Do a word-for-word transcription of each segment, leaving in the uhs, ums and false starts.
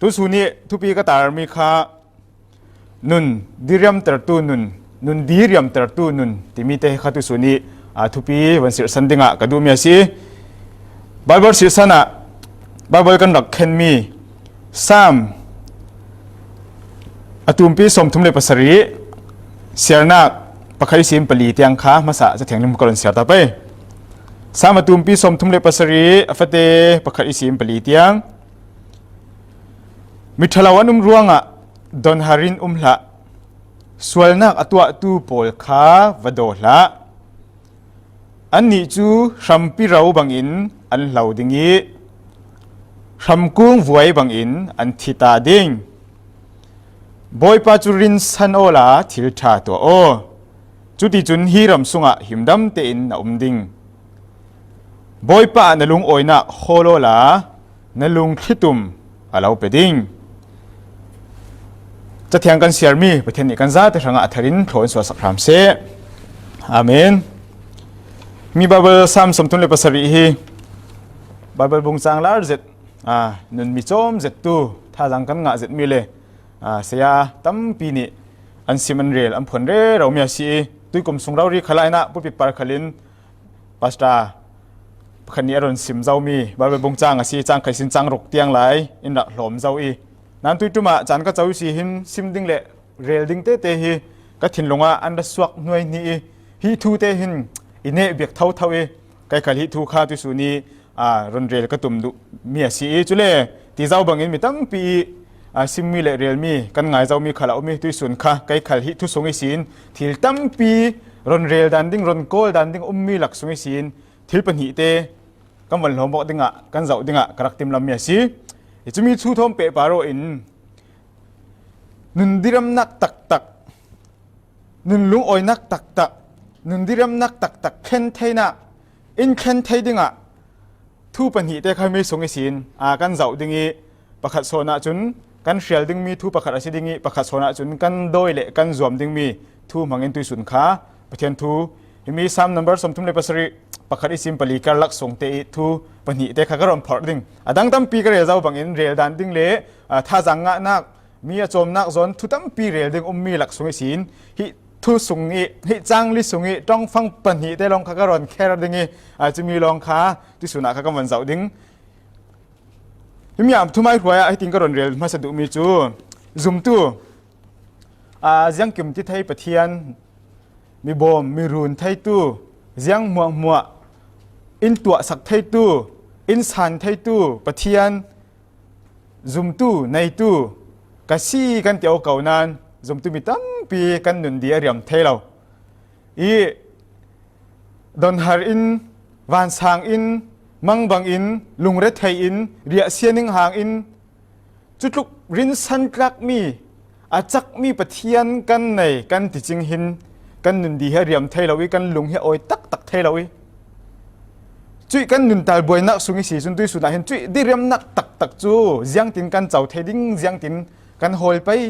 Tusun ih thupi ka tarmi kha nun diriamtertu nun, nun diriamtertu nun timi te kha tusun ih, aa, thupi van sirsan dingah ka duhmi a si. Bible sirsan ah Bible kan rak khenmi Sam a tumpi sawmthum le pasarih, siarnak pakhat ihsin pali tiang kha hmasa Cathiang lim ka run siar ta pei. Sam a tumpi sawmthum le pasarih, a fate pakhat ihsin pali tiang. Miṭhalo an um ruangah donharin um hlah. Sualnak a tuahtu pawl kha va daw hlah. Annih cu hrampi ro bangin an hlo ding ih hramkung vuai bangin an thi ta ding. Bawipa cu rinsan awla thil ṭha tuah aw. Cuticun hi ram sungah himdam tein na um ding. Bawipa ah na lungawinak hawl awla na lungthlitum a lo pe ding. Cathiang kan siarmi Pathian nih kan zate hrangah a tharin thlawn suahsak hram seh. Amen. Mi Bible Sam sawmthum le pasarih hi Bible bungcang lar zet, aa, nun mi cawm zettu, thazaang kan ngah zetmi le, aa, saya tampi nih an sim an rel, an phuan rero mi a si ih, tuikum sung rori khal ah inah pulpit par khalin Pastor pakhat nih a run sim zomi Bible bungcang a si, cang khat sin cang ruk tiang lai in rak hlawm zo ih, nan tuiṭum ah caan ka co ihsi hin sim ding le rel ding tete hi ka thinlung ah an ra suak hnuaihni ih, hi thu te hin i neh biak thotho ih, kei khal hi thu kha tuisun ih, aa, run rel ka tum duh mi a si ih, cule ti zo bangin mi tampi ih, aa, simmi le relmi kan ngai zomi khal a um ih, tuisun kha kei khal hi thu sung ihsin thil tampi run rel dan ding, run kawl dan ding ummi lak sung ihsin thil pahnih te kan van hlawm awk dingah, kan zoh dingah ka rak timlam mi a si. Hi cumi thu thawm pehpar aw in nun diriamnak taktak, nun lungawinak taktak, nun diriamnak taktak thlen theinak, in thlen thei dingah thu pahnih te kha mi sung ihsin, aa, kan zoh ding ih, pakhat sawn ahcun kan hrial dingmi thu pakhat a si ding ih, pakhat sawn ahcun kan dawi le kan zuam dingmi thu hmangin tuisun kha Pathian thu, himi Sam number sawmthum le pasarih, pakhat ihsin pali karlak sung te ih thu pahnih te kha ka rawn phorh ding. A dang tampi ka rel zo bangin rel dan ding le, aa, thazaang ngahnak, mi a cawmnak zawn thu tampi rel ding ummi lak sung ihsin, hi thu sung ih, hi cangli sung ih ṭongfang pahnih te lawng kha ka rawn kher ding ih, aa, cumi lawng kha tuisun ah kha kan van zoh ding. Himi ah thuhmaihruai ah hitin ka rawn rel hmasa duhmi cu zumtu, aa, ziangkim ti thei Pathian, mibawm, mirun theitu, ziang hmuahhmuah in tuahsak theitu, in san theitu Pathian, zumtu, neitu ka si kan ti aw ko nain zumtu mi tampi kan nun di a riam thei lo. Ih donhar in, vansang in, mangbang in, lungrethei in, riahsia ninghang in, cutluk rinsan tlakmi, a cakmi Pathian kan nei kan ti cing hin kan nun di hi a riam thei lo ih, kan lung hi a awi taktak thei lo ih, cuih kan nun tal buainak sung ihsi cun tuisun ah hin cuih diriamnak taktak cu ziangtin kan co thei ding, ziangtin kan hawl pei,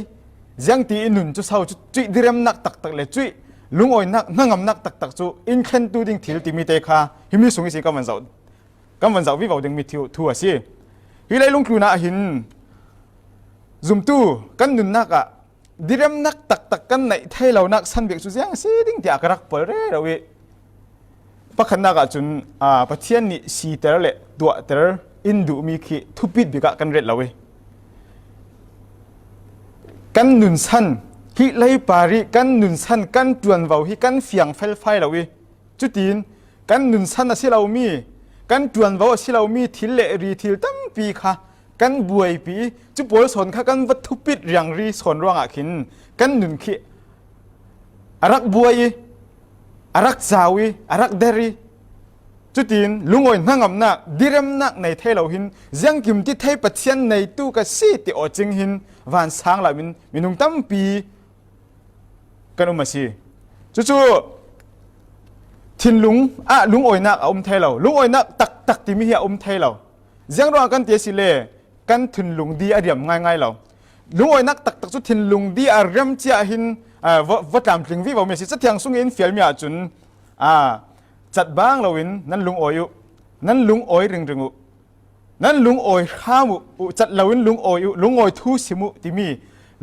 ziangti ih nun cu so cu cuih diriamnak taktak le cuih lungawinak hnangamnak taktak cu in thlentu ding thil timi te kha himi sung ihsin kan van zoh, kan van zoh vivo dingmi thu, thu a si. Hi leilung tlun ah hin zumtu kan nunnak ah diriamnak taktak kan neih thei lonak san bik cu ziang a si ding tiah ka rak pol rero ih, pakhatnak ahcun, aa, Pathian nih siter le tuahter in duhmi khi thupit bik ah kan relh lo ih, kan nunsan, hi leipar ih kan nunsan kan ṭuanvo hi kan fiang felfai lo ih, cutin kan nunsan a si lomi, kan ṭuanvo a si lomi thil le ri thil tampi kha kan buaipi ih, cu pawl sawn kha kan va thupit riangri sawn ruangah khin kan nun khi a rak buai ih, a rak cau ih, a rak der ih, cutin lungawi hnangamnak, diriamnak nei thei lo hin ziangkim ti thei Pathian neitu ka si ti aw cing hin vansang lam in minung tampi kan um a si. Cucu thinlung ah lungawinak a um thei lo, lungawinak taktak timi hi a um thei lo. Ziangruangah kan ti a si le kan thinlung di a riam ngaingai lo. Lungawinak taktak cu thinlung di a riam cia hin, aa, va, va tlamtling vivo mi a si. Cathiang sungin in fialmi ahcun, aa, cat bang loin nan lungawi uh, nan lungawi ringring uh. Nan lungawi hram uh, uh cat loin lungawi uh, lungawi thu sim uh timi,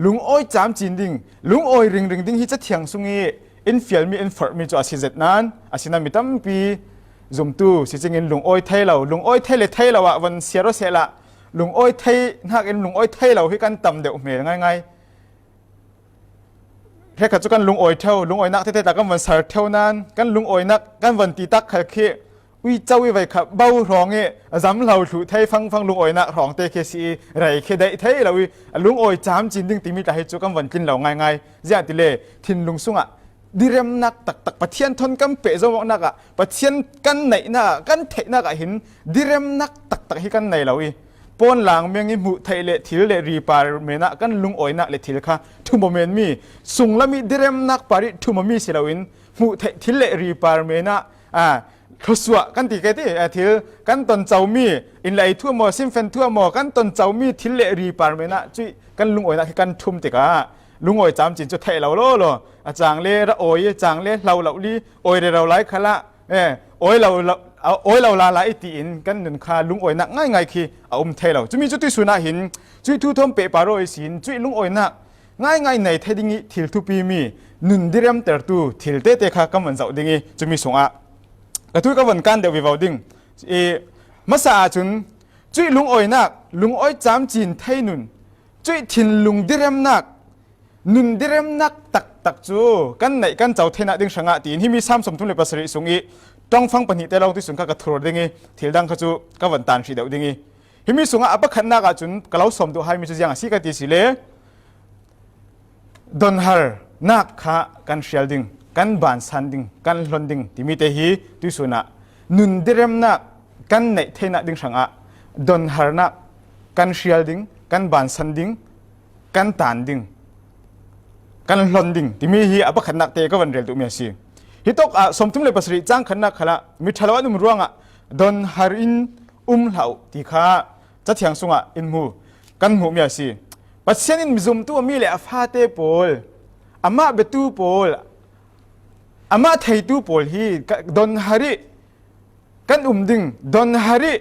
lungawi camcin ding, lungawi ringring ding hi Cathiang sung i in fialmi, in forhmi cu a si zet nan, asinain mi tampi zumtu si cingin lungawi thei lo, lungawi thei le thei lo ah von siar aw sehla, lungawi thei hnakin lungawi thei lo hi kan tam deuh hmel ngaingai. Hrekkhat cu kan lungawi ṭheo, lungawinak tete tla kan von ser ṭheo nan, kan lungawinak kan von ti tak khal khi uico i voi kha bo hrawng i a zam lo thluh thei fangfang lungawinak hrawngte khi a si i rei khi daih thei lo i a lungawi camcin ding timi tla hi cu kan von tlin lo ngaingai. Ziangahtile thinlung sungah diremnak taktak, Pathian thawn kan pehzom awknak ah, Pathian kan neihnak ah, kan theihnak ah hin diremnak taktak hi kan nei lo i, pawn lang meng i hmuh theih le thil le ri par men ah kan lungawinak le thil kha ṭhum aw menmi, sunglam i diremnak par i ṭhum awmi si loin, hmuh theih thil le ri par men ah, a, thluasuah kan ti ke ti, a, thil kan ton comi, inn le ei thu maw, sinfen thu maw, kan ton comi thil le ri par men ah cuih kan lungawinak hi kan ṭhum tikah lungawi camcin cu theih lo law law, a cang le ra awi, a cang le hlo lo li, awi rero lai khalah, eh, awi lo, lo, awi lo lala i tiin kan nun kha lungawinak ngaingai khi a um thei lo. Cumi cu tuihsun ah hin cuih thu thawn pehpar aw ihsin cuih lungawinak ngaingai nei thei ding i thil thupi mi nun diremtertu thil tete kha kan von zoh ding i cumi sungah ka thu ka von kan deuh vivo ding. I, hmasa ahcun cuih lungawinak, lungawi camcin thei nun, cuih thinlung diremnak, nun diremnak taktak cu kan neih kan co theinak ding hrangah tiin himi Salm sawmthum le pasarih sung i ṭongfang pahnihte lawng tuihsun kha ka thur ding i thil dang kha cu ka von tan hrih deuh ding i himi sungah a pakhatnak ahcun ka lo sawm duh haimi cu ziang a si ka ti si le, donharnak kha kan hrial ding, kan bansan ding, kan hlon ding timi te hi tuihsun ah nun diremnak kan neih theinak ding hrangah donharnak kan hrial ding, kan bansan ding, kan tan ding, kan hlon ding timi hi a pakhatnak te ka van rel duhmi a si. Hitawk ah sawmthum le pasarih cang khatnak khalah miṭhalo an um ruangah donhar in um hlah uh ti kha Cathiang sungah in hmu, kan hmuhmi a si. Pathian in mizumtu a mi le a fate pawl, amah biatu pawl, amah theitu pawl hi ka, donhar ih kan um ding, donhar ih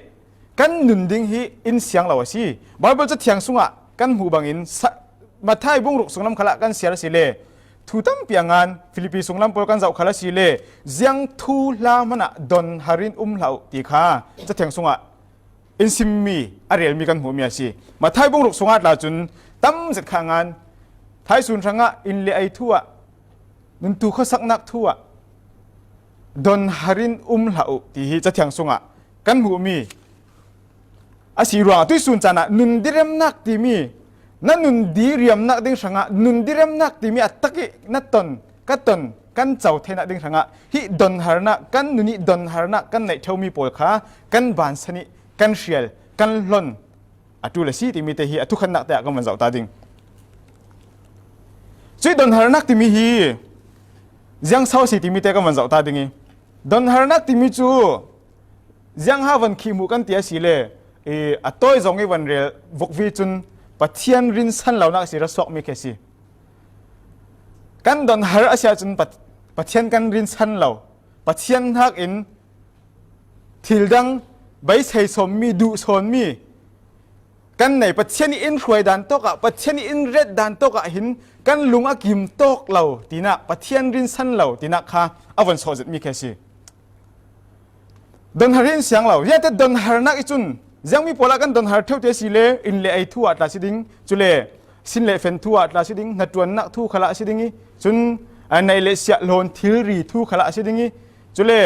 kan nun ding hi in siang lo a si. Baibal Cathiang sungah kan hmuh bangin sa, Matthai bung ruk sunglam khalah kan siar a si le, thu tampi a ngan, Filipi sunglam pawl kan zoh khal a si le, ziang thu hla hmanah donhar in um hlah uh ti kha Cathiang sungah in simmi a relmi kan hmuhmi a si. Matthai bung ruk sungah tla cun tam zet kha a ngan, thaisun hrangah inn le ei thu ah, nuntu khuasaknak thu ah, donhar in um hlah uh ti hi Cathiang sungah kan hmuhmi a si ruangah tuihsun caan ah nun diremnak timi, na nun diriamnak ding hrangah nun diremnak timi a tak ih na ton, ka ton, kan co theinak ding hrangah hih donharnak, kan nun ih donharnak kan neih ṭheumi pawl kha kan bansan ih kan hrial, kan hlon a ṭul a si timi te hi a thukhatnak te ah kan van zoh ta ding. Cuih donharnak timi hi ziang so a si timi te kan van zoh ta ding i, donharnak timi cu ziang ha van khih hmuh kan ti a si le, i, a tawi zong i van rel vukvi cun Pathian rinsan lonak a si, ra suakmi khi a si. Kan donhar a si ahcun Pat-, Pathian kan rinsan lo. Pathian hnakin thil dang beisei sawnmi, duh sawnmi kan nei. Pathian ih in hruai dan tawkah, Pathian ih in ret dan tawkah hin kan lung a kim tawk lo tinak, Pathian rinsan lo tinak kha a von sawh zetmi khi a si. Donhar hi in siang lo. Ziate donharnak ih cun ziangmi pawl ah kan donhar ṭheu ti a si le, inn le ei thu ah tla si ding, cule sin le fen thu ah tla si ding, hnaṭuannak thu khalah a si ding i, cun, a, naih le siah hlawn thilri thu khalah a si ding i, cule,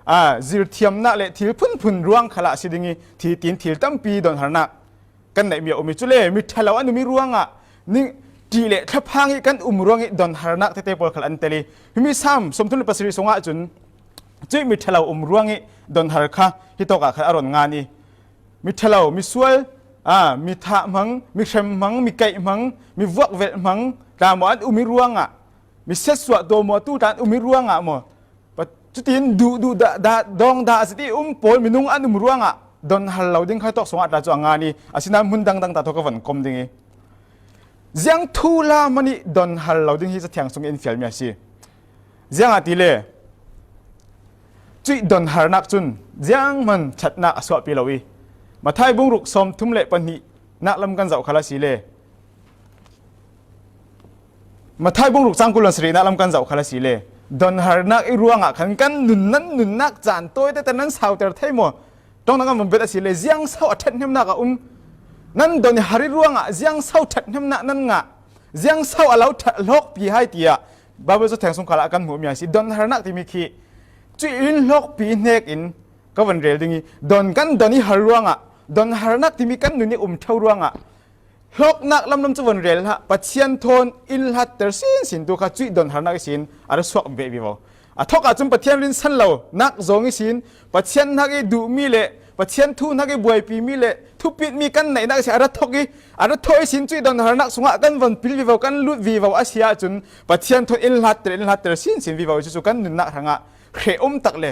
a, zirthiamnak le thil phunphun ruang khalah a si ding i, thi-, tiin thil tampi donharnak kan neihmi a um i, cule miṭhalo an um i ruangah ning, ṭih le thlaphang ih kan um ruang ih donharnak tete pawl khal an tel i, himi Salm sawmthum le pasarih sungah cun cuih miṭhalo um ruang ih donhar kha hitawk ah khan a ron ngan i, miṭhalo, misual, a, mi thah hmang, mi hrem hmang, mi kaih hmang, mi vuakvelh hmang tla maw an um i ruangah, mi siatsuah tua maw tu tla an um i ruangah maw, pa-, cutin duh, duh dah, dah, dawng dah a si ti um pawl minung an um ruangah donhar lo ding kha tawk sungah tla cu a ngan i, asinain hmun dangdang tla thaw ka von kom ding i, ziang thu hla hman ih donhar lo ding hi Cathiang sung in fialmi a si. Ziangahtile cuih donharnak cun zianghman ṭhatnak a suahpi lo i, Mathai bung ruk sawmthum le pahnihnak lam kan zoh khal a si le, Mathai bung ruk cang kul le sarihnak lam kan zoh khal a si le, donharnak i ruangah khan kan nun, nan nunnak caan tawite teh nan sauter thei maw? Ṭawngnak kan van bet a si le, ziangso a ṭhathnemnak a um? Nan donhar i ruangah ziangso ṭhathnemnak nan ngah? Ziangso a lo ṭha-, hlawkpi hai tiah Baibal Catheng sung khal ah kan hmuhmi a si. Donharnak timi khi cuih in hlawkpi hnekin ka van rel ding i, don kan don i har ruangah, donharnak timi kan nun i um ṭheu ruangah hlawknak lamlam cu van rel hlah. Pathian thawn in hlatter sinsin tu kha cuih donharnak ihsin a ra suak ve vivo. A thok ahcun Pathian rinsan lonak zong ihsin, Pathian hnak i duhmi le Pathian thu hnak i buaipimi le thupitmi kan neihnak ihsin a ra thok i, a ra thawh ihsin cuih donharnak sungah kan van pil vivo, kan lut vivo a si ahcun Pathian thawn in hlatter, in hlatter sinsin vivo i cucu kan nunnak hrangah hreh um tak le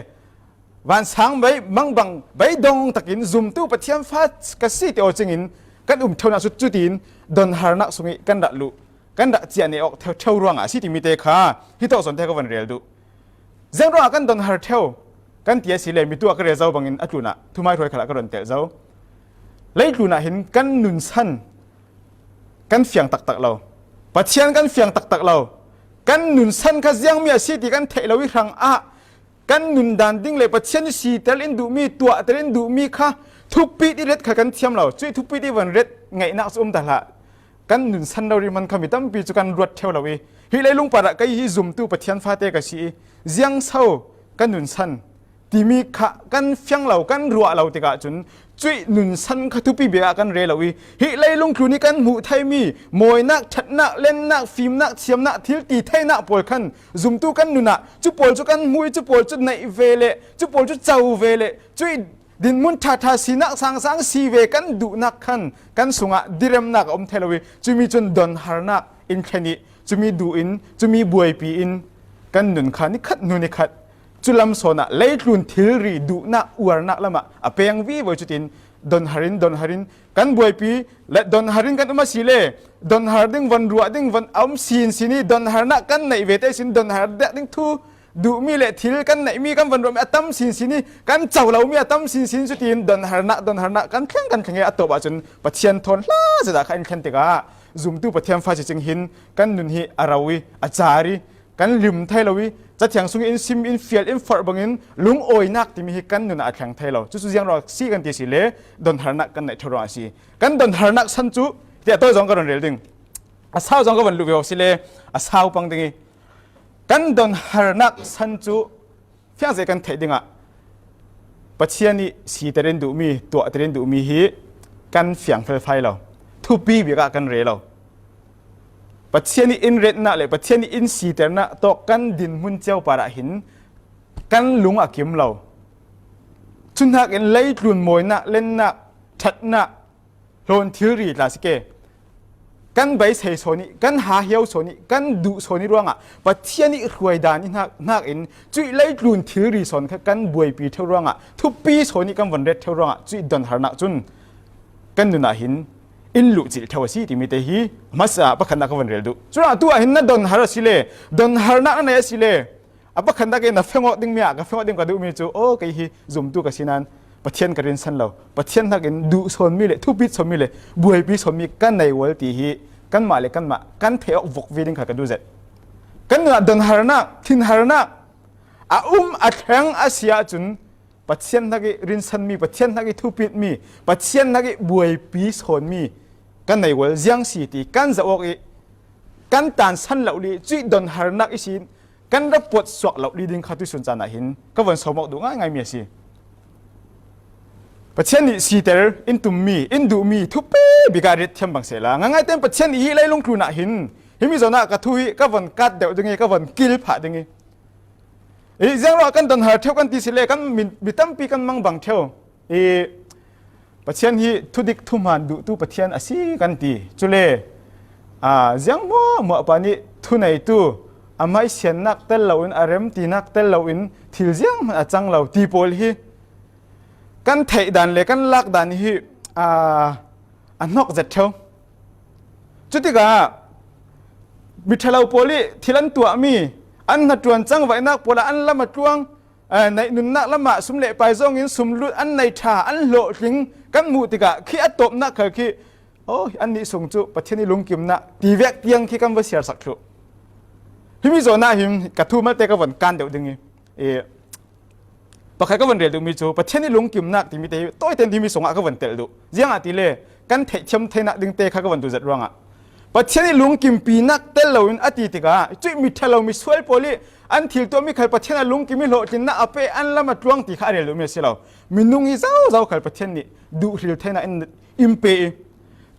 vansang bei, mangbang bei dong takin zumtu Pathian fa ka si ti aw cingin kan um ṭheunak cu cutin donharnak sung i kan rak luh, kan rak ciah ne awk ṭheu, ṭheu ruangah a si timi te kha hi tawk zawn te ka van rel duh. Ziang ruangah kan donhar ṭheu kan ti a si le, mi tu a ka rel zo bangin a tlunah thumaihruai khal ah ka run telh zo. Leitlun ah hin kan nunsan kan fiang taktak lo. Pathian kan fiang taktak lo. Kan nunsan kha ziangmi a si ti kan theih lo i hrangah kan nundan ding le Pathian i siter in duhmi, tuahter in duhmi kha thupit i ret kha kan thiam lo. Cuih thupit i van ret ngeihnak cu um ta hlah. Kan nunsan lo rih hman kha mi tampi cu kan ruat ṭheu lo i, hi leilung parah kei hi zumtu Pathian fate ka si i, ziangso ka nunsan timi kha kan fiang lo, kan ruah lo tikah cun cuih nunsan kha thupi bik ah kan rel lo i, hi leilung tlun i kan hmuh theimi mawinak, ṭhatnak, lennak, fimnak, thiamnak, thil ti theinak pawl khan zumtu kan nun ah cu pawl cu kan hmuh i, cu pawl cu neih ve le cu pawl cu co ve le cuih dinhmun ṭhaṭha sinak sangsang si ve kan duhnak khan kan sungah diremnak a um thei lo i, cumi cun donharnak in thlen i, cumi duh in, cumi buaipi in kan nun kha nikhat hnu nikhat cu lam sawn ah leitlun thilri duhnak uarnak lamah a peng vivo i, cutin donhar in, donhar in kan buaipi le donhar in kan um a si le, donhar ding, van ruah ding van a um sinsin i, donharnak kan neih ve te sin, donhar ding thu duhmi le thil kan neihmi kan van ruahmi a tam sinsin i, kan co lomi a tam sinsin, cutin donharnak, donharnak kan thleng, kan thleng i a tawp ahcun Pathian thawn hla zet ah kha in thlen tikah zumtu Pathian fa si cing hin kan nun hi a ro i, a car i, kan lim thei lo i, Cathiang sung i in sim, in fial, in forh bangin lungawinak timi hi kan nun ah a thleng thei lo. Cucu ziang ruangah si kan ti si le, donharnak kan neih ṭheu ruangah a si. Kan donharnak san cu tiah tawi zong ka run rel ding. A sau zong ka van luh ve aw si le, a sau pang ding i, kan donharnak san cu fiangzet kan theih dingah Pathian i siter in duhmi, tuahter in duhmi hi kan fiang felfai lo, thupi bik ah kan rel lo. Pathian i in retnak le Pathian i in siternak tawk kan dinhmun cio parah hin kan lung a kim lo. Cu hnakin leitlun mawinak, lennak, ṭhatnak, hlawn thilri tla si ke, kan beisei sawn i, kan hahiau sawn i, kan duh sawn i ruangah Pathian i hruaidan i hnak, hnakin cuih leitlun thilri sawn kha kan buaipi ṭheu ruangah, thupi sawn i kan van ret ṭheu ruangah cuih donharnak cun kan nun ah hin in luhcilh ṭheu a si timi te hi hmasa ah pakhatnak ka van rel duh. Curuangah tu ah hin na donhar a si le, donharnak na nei a si le, a pakhatnak in na fengawh dingmi ah ka fengawh ding ka duhmi cu, aw, kei hi zumtu ka si nain Pathian ka rinsan lo, Pathian hnakin duh sawnmi le thupit sawnmi le buaipi sawnmi ka nei ual ti hi kanmah le kanmah kan theih awk vok ve ding kha ka duh zet. Kan nun ah donharnak, thinharnak a um a thleng a si ahcun Pathian hnak i rinsanmi, Pathian hnak i thupitmi, Pathian hnak i buaipi sawnmi kan nei ual ziang si ti kan zoh awk i kan tansan lo li, cuih donharnak ihsin kan ra puat suak lo li ding kha tuisun caan ah hin ka von sawm awk duh ngaingaimi a si. Pathian nih siter in tummi, in duhmi thupi bik ah ret thiam bang sehla, ngaingai tein Pathian nih hi leilung tlun ah hin himi zawn ah ka thu hi ka von kat deuh ding i, ka von kil phah ding i, i ziangruah kan donhar ṭheu kan ti si le, kan mi, mi tampi kan mangbang ṭheu i, Pathian hi thudik thuhmaan duhtu Pathian a si kan ti. Cule, aa, ziang hmuahhmuah pa nih thuneitu, a hmaisiannak tel loin, a remtinak tel loin thil zianghman a cang lo ti pawl hi kan theih dan le kan lak dan hi, aa, a hnok zet ṭheu. Cutikah miṭhalo pawl i thil an tuahmi, an hnaṭuan cangvaihnak pawl ah an lam a tluang, aa, neih nunnak lamah sum le pai zongin sumlut an nei ṭha, an hlawhtling, Kan hmuh tikah khi a tawpnak khal khi, aw, annih sung cu Pathian ih lungkimnak ti vek tiang khi kan va siarsak thluh. Himi zawnah hin ka thu malte ka von kan deuh ding ih, pakhat ka von rel duhmi cu Pathian ih lungkimnak timi te hi tawite in himi sungah ka von telh duh. Ziangahtile kan theihthiam theinak dingte kha ka von duh zet ruangah Pathian ih lungkimpinak tel loin a ti tikah cuih mi ṭhalo misual pawl ih an thil tuahmi khal Pathian a lungkim ih hlawhtlinnak a pe an lam a tluang ti kha a rel duhmi a si lo. Minung hi zozau khal Pathian nih duhhril theinak in, in pe ih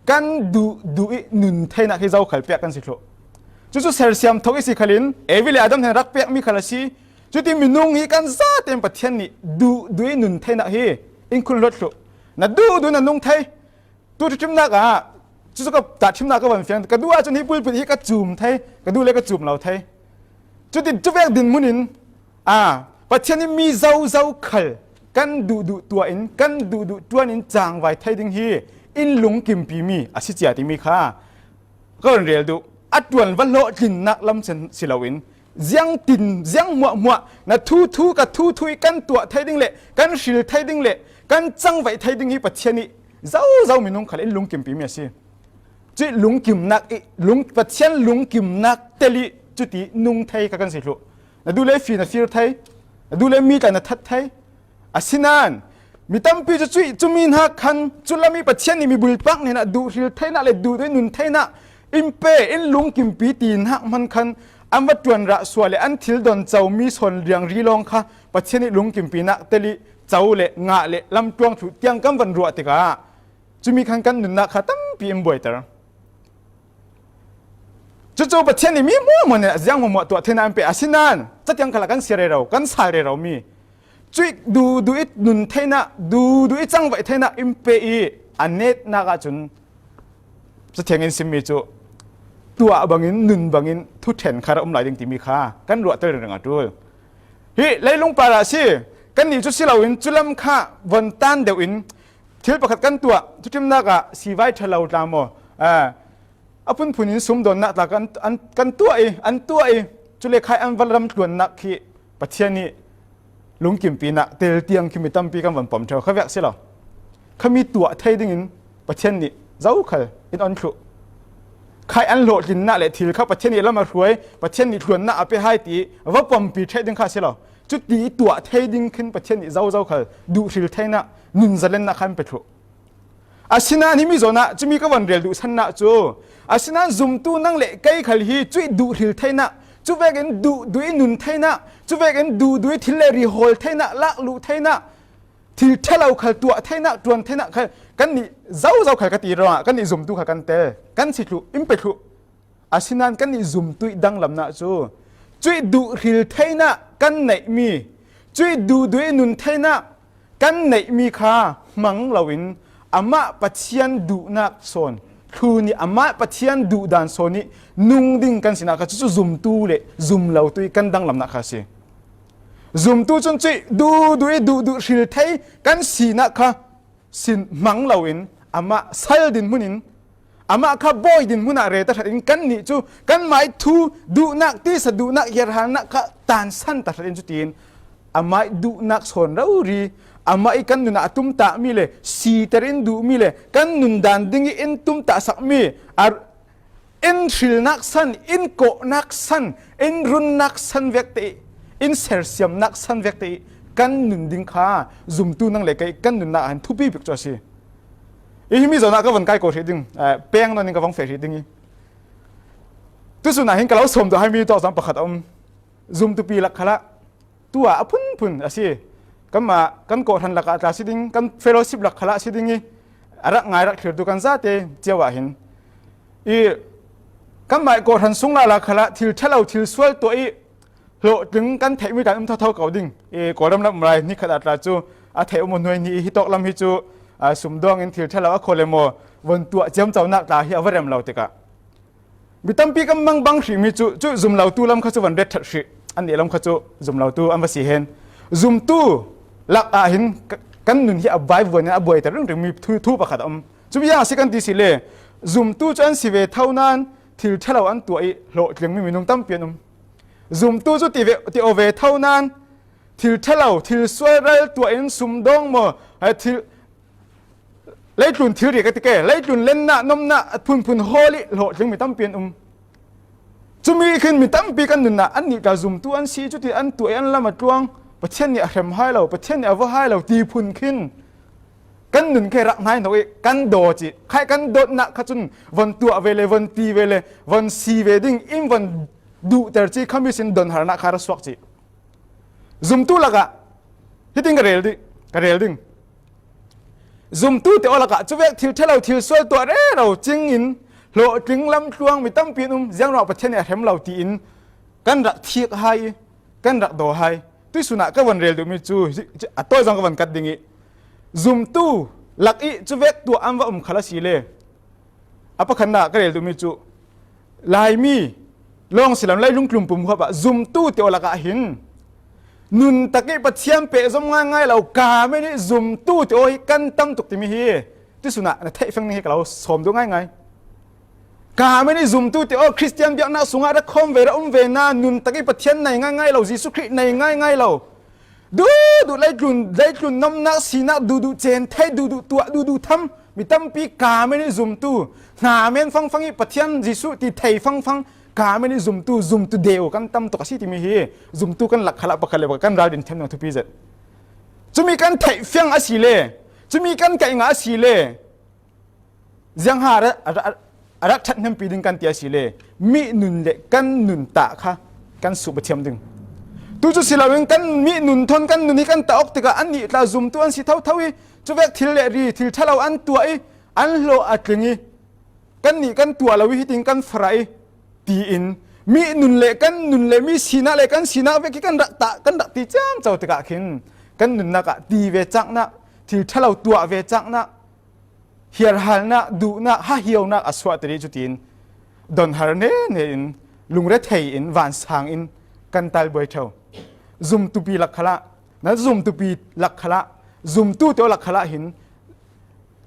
kan duh, duh ih nun theinak hi zo khal pek kan si thluh. Cucu sersiam thok ih si khalin Evi le Adam hnen rak pekmi khal a si. Cuti minung hi kan zaten Pathian nih duh, duh ih nun theinak hi in khun hlawt thluh. Na duh, duh na nung thei. Tu ṭhiṭhimnak ah cucu ka tahṭhimnak ka von fiang. Ka duh ahcun hi pulpit hi ka cum thei, ka duh le ka cum lo thei. Cuti cuvek dinhmun in, aa, Pathian ih mi zozau khal kan duhduh tuah in, kan duhduh ṭuan in cangvai thei ding hi in lungkimpimi a si cia timi kha ka von rel duh. A ṭuan va hlawhtlinnak lam cun si loin, ziangtin, ziang hmuahhmuah, na thuthu, ka thuthu ih kan tuah thei ding le kan hril thei ding le kan cangvaih thei ding hi Pathian ih zozau minung khal in lungkimpimi a si. Cuih lungkimnak ih, lung, Pathian lungkimnak tel ih cuti nung thei kha kan si thluh. Na duh le fir na fir thei, na duh le mi tla na that thei. Asinain mi tampi cu cuih, cumi hna khan cu lam ih Pathian nih mi bulpak hnenah duhhril theinak le duhduh ih nun theinak in pe, in lungkimpi tinak hman khan an va ṭuan rah sual le an thil don comi sawn riangri lawng kha Pathian ih lungkimpinak tel ih co le ngah le lamtluang thluh tiang kan van ruah tikah cumi khan kan nunnak kha tampi in buaiter. Cucu Pathian nih mi hmuahhmuah nih ziang hmuahhmuah tuah theinak in pe, asinain catiang khalah kan si rero, kan sal rero mi cuih duhduh ih nun theinak, duhduh ih cangvaih theinak in pe ih a netnak ahcun Cathiang in simmi cu tuah bangin, nun bangin thuṭhen kha rak um lai ding timi kha kan ruahter ringring a ṭul. Hi leilung parah a si, kannih cu si loin cu lam kha von tan deuh in thil pakhat kan tuah, thuṭhimnak ah sivai ṭhalo tla maw, aa, a phunphun in sumdawnnak tla kan, an, kan tuah i, an tuah i, cule khai an va lamtluannak khi Pathian ih lungkimpinak tel tiang khi mi tampi kan von pom ṭheu kha vek si lo. Khami tuah thei dingin Pathian nih zokhal in on thluh. Khai an hlawhtlinnak le thil kha Pathian ih lam a hruai, Pathian nih tluannak a pe hai ti va pompi ṭheh ding kha si lo. Cuti ih tuah thei ding khin Pathian nih zozokhal duhhril theinak, nun zalennak kha an pe thluh. Asinain himi zawnah cumi ka von rel duhsannak cu, asinain zumtu nang le kei khal hi cuih duhhril theinak, cuvekin duhduh ih nun theinak, cuvekin duhduh ih thil le ri hawl theinak, lakluh theinak, thil ṭhalo khal tuah theinak, ṭuan theinak khal kannih zozo khal ka ti ruangah kannih zumtu khal kan tel, kan si thluh, in pe thluh. Asinain kannih zumtu ih danglamnak cu cuih duhhril theinak kan neihmi, cuih duhduh ih nun theinak kan neihmi kha hmang loin amah Pathian duhnak sawn thlun ih amah Pathian duhdan sawn ih nung ding kan sinak kha cucu zumtu le zumlotu ih kan danglamnak kha a si. Zumtu cun cuih duhduh ih duhduh hril thei kan sinak kha sin hmang loin amah sal dinhmun in, amah kha bawi dinhmun ah re tahratin kannih cu kanmah ih thu duhnak, tisa duhnak, hiarhalnak kha tansan tahratin cutiin amah ih duhnak sawn rori, amah ih kan nun ah a tumtahmi le siter in duhmi le kan nundan ding ih in tumtahsakmi a in hrilnak san, in kawhnak san, in runnak san vekte ih, in sersiamnak san vekte ih kan nun ding kha zumtu nang le kei kan nunnak ah hin thupi bik cu a si. Ih himi zawn ah ka von kai ko hrih ding, eh, peng nawn in ka vong feh hrih ding ih, tusun ah hin ka lo sawm duh hai mi tawk zong pakhat a um. Zumtupi lak khalah tu ah a phunphun a si. Kanmah kan kawhhran lakah tla si ding, kan fellowship lak khalah si ding ih a rak ngai rak thlirtu kan zate cio ah hin ih kanmah ih kawhhran sung lala khalah thil ṭhalo, thil sual tuah ih hlawhtling kan theihmi tla in um thotho ko ding. Ih Kawlram lam um lai ni khat ah tla cu a theih um aw hnuai hnih ih hitawk lam hi cu, aa, sumdawng in thil ṭhalo a khaw le maw von tuah ciamconak tla hi a va rem lo tikah Mi tampi kan mang bang hrihmi cu, cu zumlotu lam kha cu van ret ṭhat hrih. Annih lam kha cu zumlotu an va si hen. Zumtu lak ah hin ka-, kan nun hi a vaivuan in a buaiter ringringmi thu, thu pakhat a um. Cumi ziang a si kan ti si le, zumtu cu an si ve tho nain thil ṭhalo an tuah ih hlawhtlingmi minung tampi an um. Zumtu cu ti ve, ti aw ve tho nain thil ṭhalo, thil sual ral tuah in sumdawng maw, eh, thil, Leitlun thilri ka ti ke, leitlun lenna, nomna, a phunphun hawl ih hlawhtling mi tampi an um. Cumi khin mi tampi kan nunah annih tla zumtu an si, cuti an tuah ih an lam a tluang, Pathian nih a hrem hai lo, Pathian nih a va hai lo, ti phun khin kan nun khe rak hnai hnawk ih kan daw cih. Khai kan dawtnak kha cun von tuah ve le, von ti ve le, von si ve ding, in von duhter cih kha mi sin donharnak kha ra suak cih. Zumtu lakah hitin ka rel dih, ka rel ding. Zumtu te aw lakah cuvek thil ṭha lo, thil sual tuah rero cingin hlawhtling lam tluang mi tampi an um, ziangruangah Pathian nih a hrem lo tiin kan rak thik hai ih kan rak daw hai. Tuihsun ah ka von rel duhmi cu, a tawi zong ka von kat ding ih, zumtu lak ih cuvek tuah an va um khal asile, a pakhatnak ka rel duhmi cu, Laimi lawng si lo, leilung tlun pumhuap ah zumtu te aw lakah hin nuntak ih Pathian pehzom ngaingai lo, ka men ih zumtu te aw hi kan tam tuk timi hi tuihsun ah na theih feng ning hi ka lo sawm duh ngaingai. Ka men ih zumtu te aw, Khristian biaknak sungah ra khawm ve, ra um ve na, nuntak ih Pathian nei ngaingai lo, Jesuh Khrih nei ngaingai lo, duhduh leitlun, leitlun nomnak sinak duhduh cen thei, duhduh tuah, duhduh tham mi tampi ka men ih zumtu, hna men fangfang ih Pathian Jesuh ti thei fangfang ka men ih zumtu, zumtu deu kan tam tuk a si timi hi zumtu kan lak khalah pakhat le pakhat kan ral din thiam ding a thupi zet. Cumi kan theih fiang asile, cumi kan kaih ngah asile, ziangha a ra-, a ra-, a rak ṭhat hnempi ding kan ti asile, mi nun le kan nun tah kha kan suh pathiam ding. Tu cu si loin kan mi nun thawn kan nun hi kan tah awk tikah annih tla zumtu an si thotho ih cuvek thil le ri, thil ṭha lo an tuah ih an hlawh a tling ih kannih kan tuah lo ih hitin kan farah ih tiin mi nun le kan nun le mi sinak le kan sinak vek hi kan rak tah, kan rak ti ciamco tikah khin kan nunnak ah ti ve caknak, thil ṭha lo tuah ve caknak, hiarhalnak, duhnak, hahionak a suahter ih cutin donhar nene in, lungrethei in, vansang in kan talbuai ṭheu. Zumtupi lak khalah, na zumtupi lak khalah, zumtu te aw lak khalah hin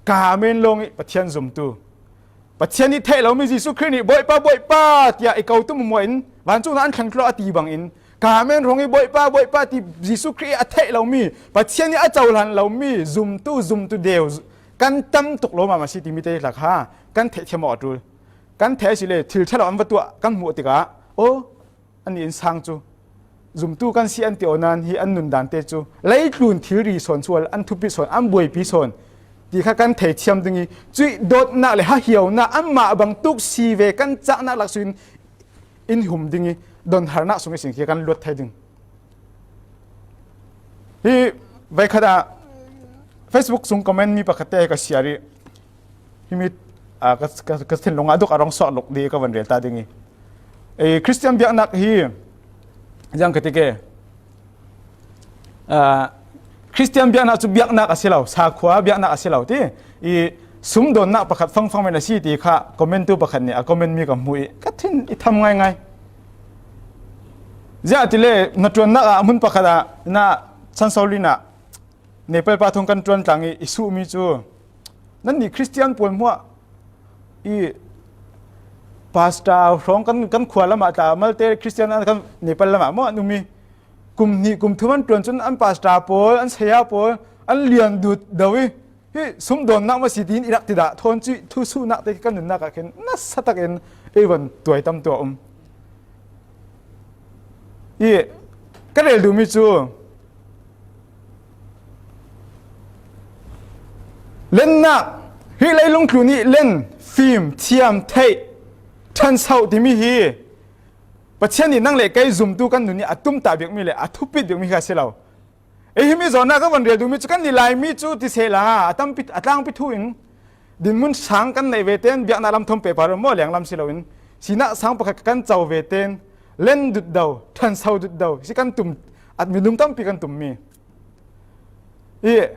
ka men lawng ih Pathian zumtu, Pathian ih theih lomi Jesuh Khrih nih Bawipa, Bawipa tiah i ko tum hmuah in vancung ah an thleng tlawh a ti bangin, ka men hrawng ih Bawipa, Bawipa ti Jesuh Khrih ih a theih lomi, Pathian ih a cohlan lomi zumtu, zumtu deu kan tam tuk lo mahmah si timi te hi tla kha kan theih thiam awk a ṭul. Kan theih asile thil ṭha lo an va tuah kan hmuh tikah, aw, annih in sang cu zumtu kan si an ti aw nain hi an nundan te cu leitlun thilri sawn cu an thupit sawn, an buaipi sawn ti kha kan thei thiam ding ih cuih dawtnak le hahionak anmah bangtuk si ve kan caknak lak suin in hum ding ih donharnak sung ihsin khi kan luat thei ding. Hi veikhat ah Facebook sung comment mi pakhat te ka siar ih, himi, ah, ka, ka, ka thinlung ah duk a rong suak luk dih ka van rel ta ding ih, eh, Khristian biaknak hi ziang ka ti ke, ah, Khristian biaknak cu biaknak a si lo, sakhua biaknak a si lo ti ih, sumdawnnak pakhat fangfang men a si ti kha comment tu pakhat nih a comment mi ka hmuh ih ka thin i tham ngaingai. Ziah ti le, hnaṭuannak ah hmun pakhat ah na Sansolin ah Nepal pa thawng kan ṭuan tlang ih i suhmi cu, nannih Khristian pawl hmuah ih pastor hrawng kan, kan khua lamah tla malte Khristian an kan Nepal lamah maw an um ih, kum hnih kum thum an ṭuan cun an pastor pawl, an saya pawl an lian dut do ih, hi sumdawnnak maw si tiin i rak ti dah thawn cuih thusuhnak te kan nunnak ah khin nasa takin ei van tuai tam tuah a um. Ih ka rel duhmi cu lennak, hi leilung tlun ih len, fim, thiam, theih, ṭhansoh timi hi Pathian nih nang le kei zumtu kan nun ih a tumtah biakmi le a thupit biakmi kha a si lo. Ei himi zawnah ka van rel duhmi cu kannih Laimi cu ti sehla a tampi, a tlangpi thu in dinhmun sang kan neih ve tein biaknak lam thawn pehpar maw lenglam si loin sinak sang pakhat kan co ve tein len dutdo, ṭhanso dutdo si kan tum, a minung tampi kan tummi. Ih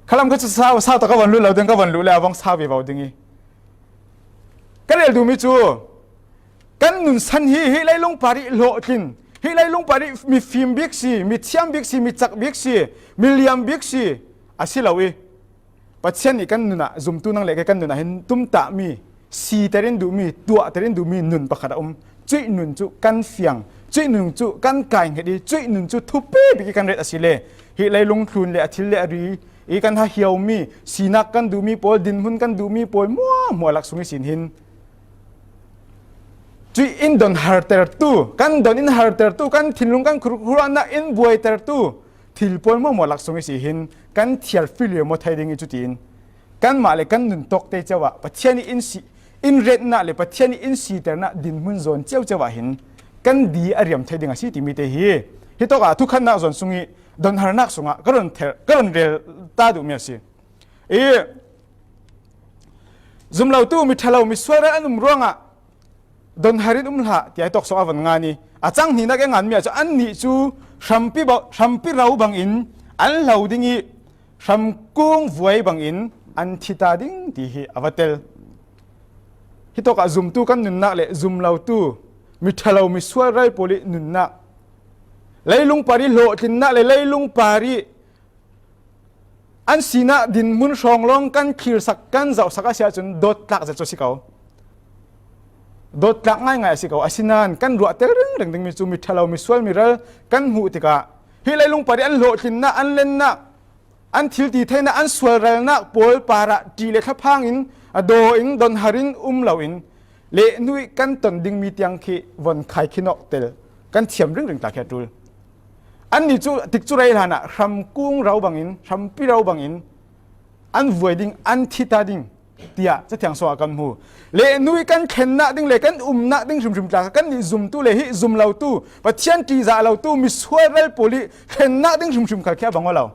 khalam kha cu sau, sau tak ka van luh lo ding, ka van luh le a vong sau vivo ding ih ka rel duhmi cu kan nunsan hi, hi leilung par ih hlawhtlin, hi leilung par ih mifim bik si, mithiam bik si, micak bik si, miliam bik si a si lo ih Pathian nih kan nun ah zumtu nang le kei kan nun ah hin tumtahmi, siter in duhmi, tuahter in duhmi nun pakhat a um. Cuih nun cu kan fiang, cuih nun cu kan kai hnget ih cuih nun cu thupi bik ih kan ret asile hi leilung tlun le a thil le a ri i kan hahiau mi, sinak kan duh mi pawl, dinhmun kan duh mi pawl muahmuah lak sung ihsin hin, cuih in don hartertu, kan don in hartertu, kan thinlung kan khur-, khurahna in buaitertu thil pawl muahmuah lak sung ihsin hin kan thiar filiam aw thei ding i cutiin, kanmah le kan nun tawkte cio ah Pathian i in si, in retna le Pathian i in siterna dinhmun zawn ciauciau ah hin kan di a riam thei ding a si timi te hi. Hitawkah thukhatnak zawn sung i donharnak sungah ka run ther, ka run rel ta duhmi a si. I zumlotu, miṭhalo, misual rel an um ruangah donhar in um hlah, tiah i tawk sawng a von ngan i, a cang hnihnak i a nganmi ah cun annih cu hrampi ba-, hrampi ro bangin an hlo ding i hramkung vuai bangin an thi ta ding ti hi a va tel. Hitawkah zumtu kan nunnak le zumlotu, miṭhalo, misual rel pawl i nunnak, leilung par i hlawhtlinnak le leilung par i an sinak dinhmun hrawng lawng kan thirsak, kan zohsak a si ahcun dawttlak zet cu a si ko. Dawttlak ngaingai a si ko. Asinain kan ruahter ringring dingmi cu miṭhalo, misual, mirel kan hmuh tikah hi leilung par i an hlawhtlinnak, an lennak, an thil ti theinak, an sualrelnak pawl parah ṭih le thlaphang in a daw in donhar in um loin, lehnu i kan ton dingmi tiang khi von khai khin awk tel, kan thiam ringring ta khi a ṭul. Annih cu tikcu rei hlanah hramkung ro bangin, hrampi ro bangin an vuai ding, an thi ta ding tiah Cathiang sungah kan hmu. Lehnu i kan thlennak ding le kan umnak ding hrimhrim tla kha kannih zumtu le hi zumlotu, Pathian ṭihzah lotu misual rel pawl i thlennak ding hrimhrim khal khi a bang aw lo.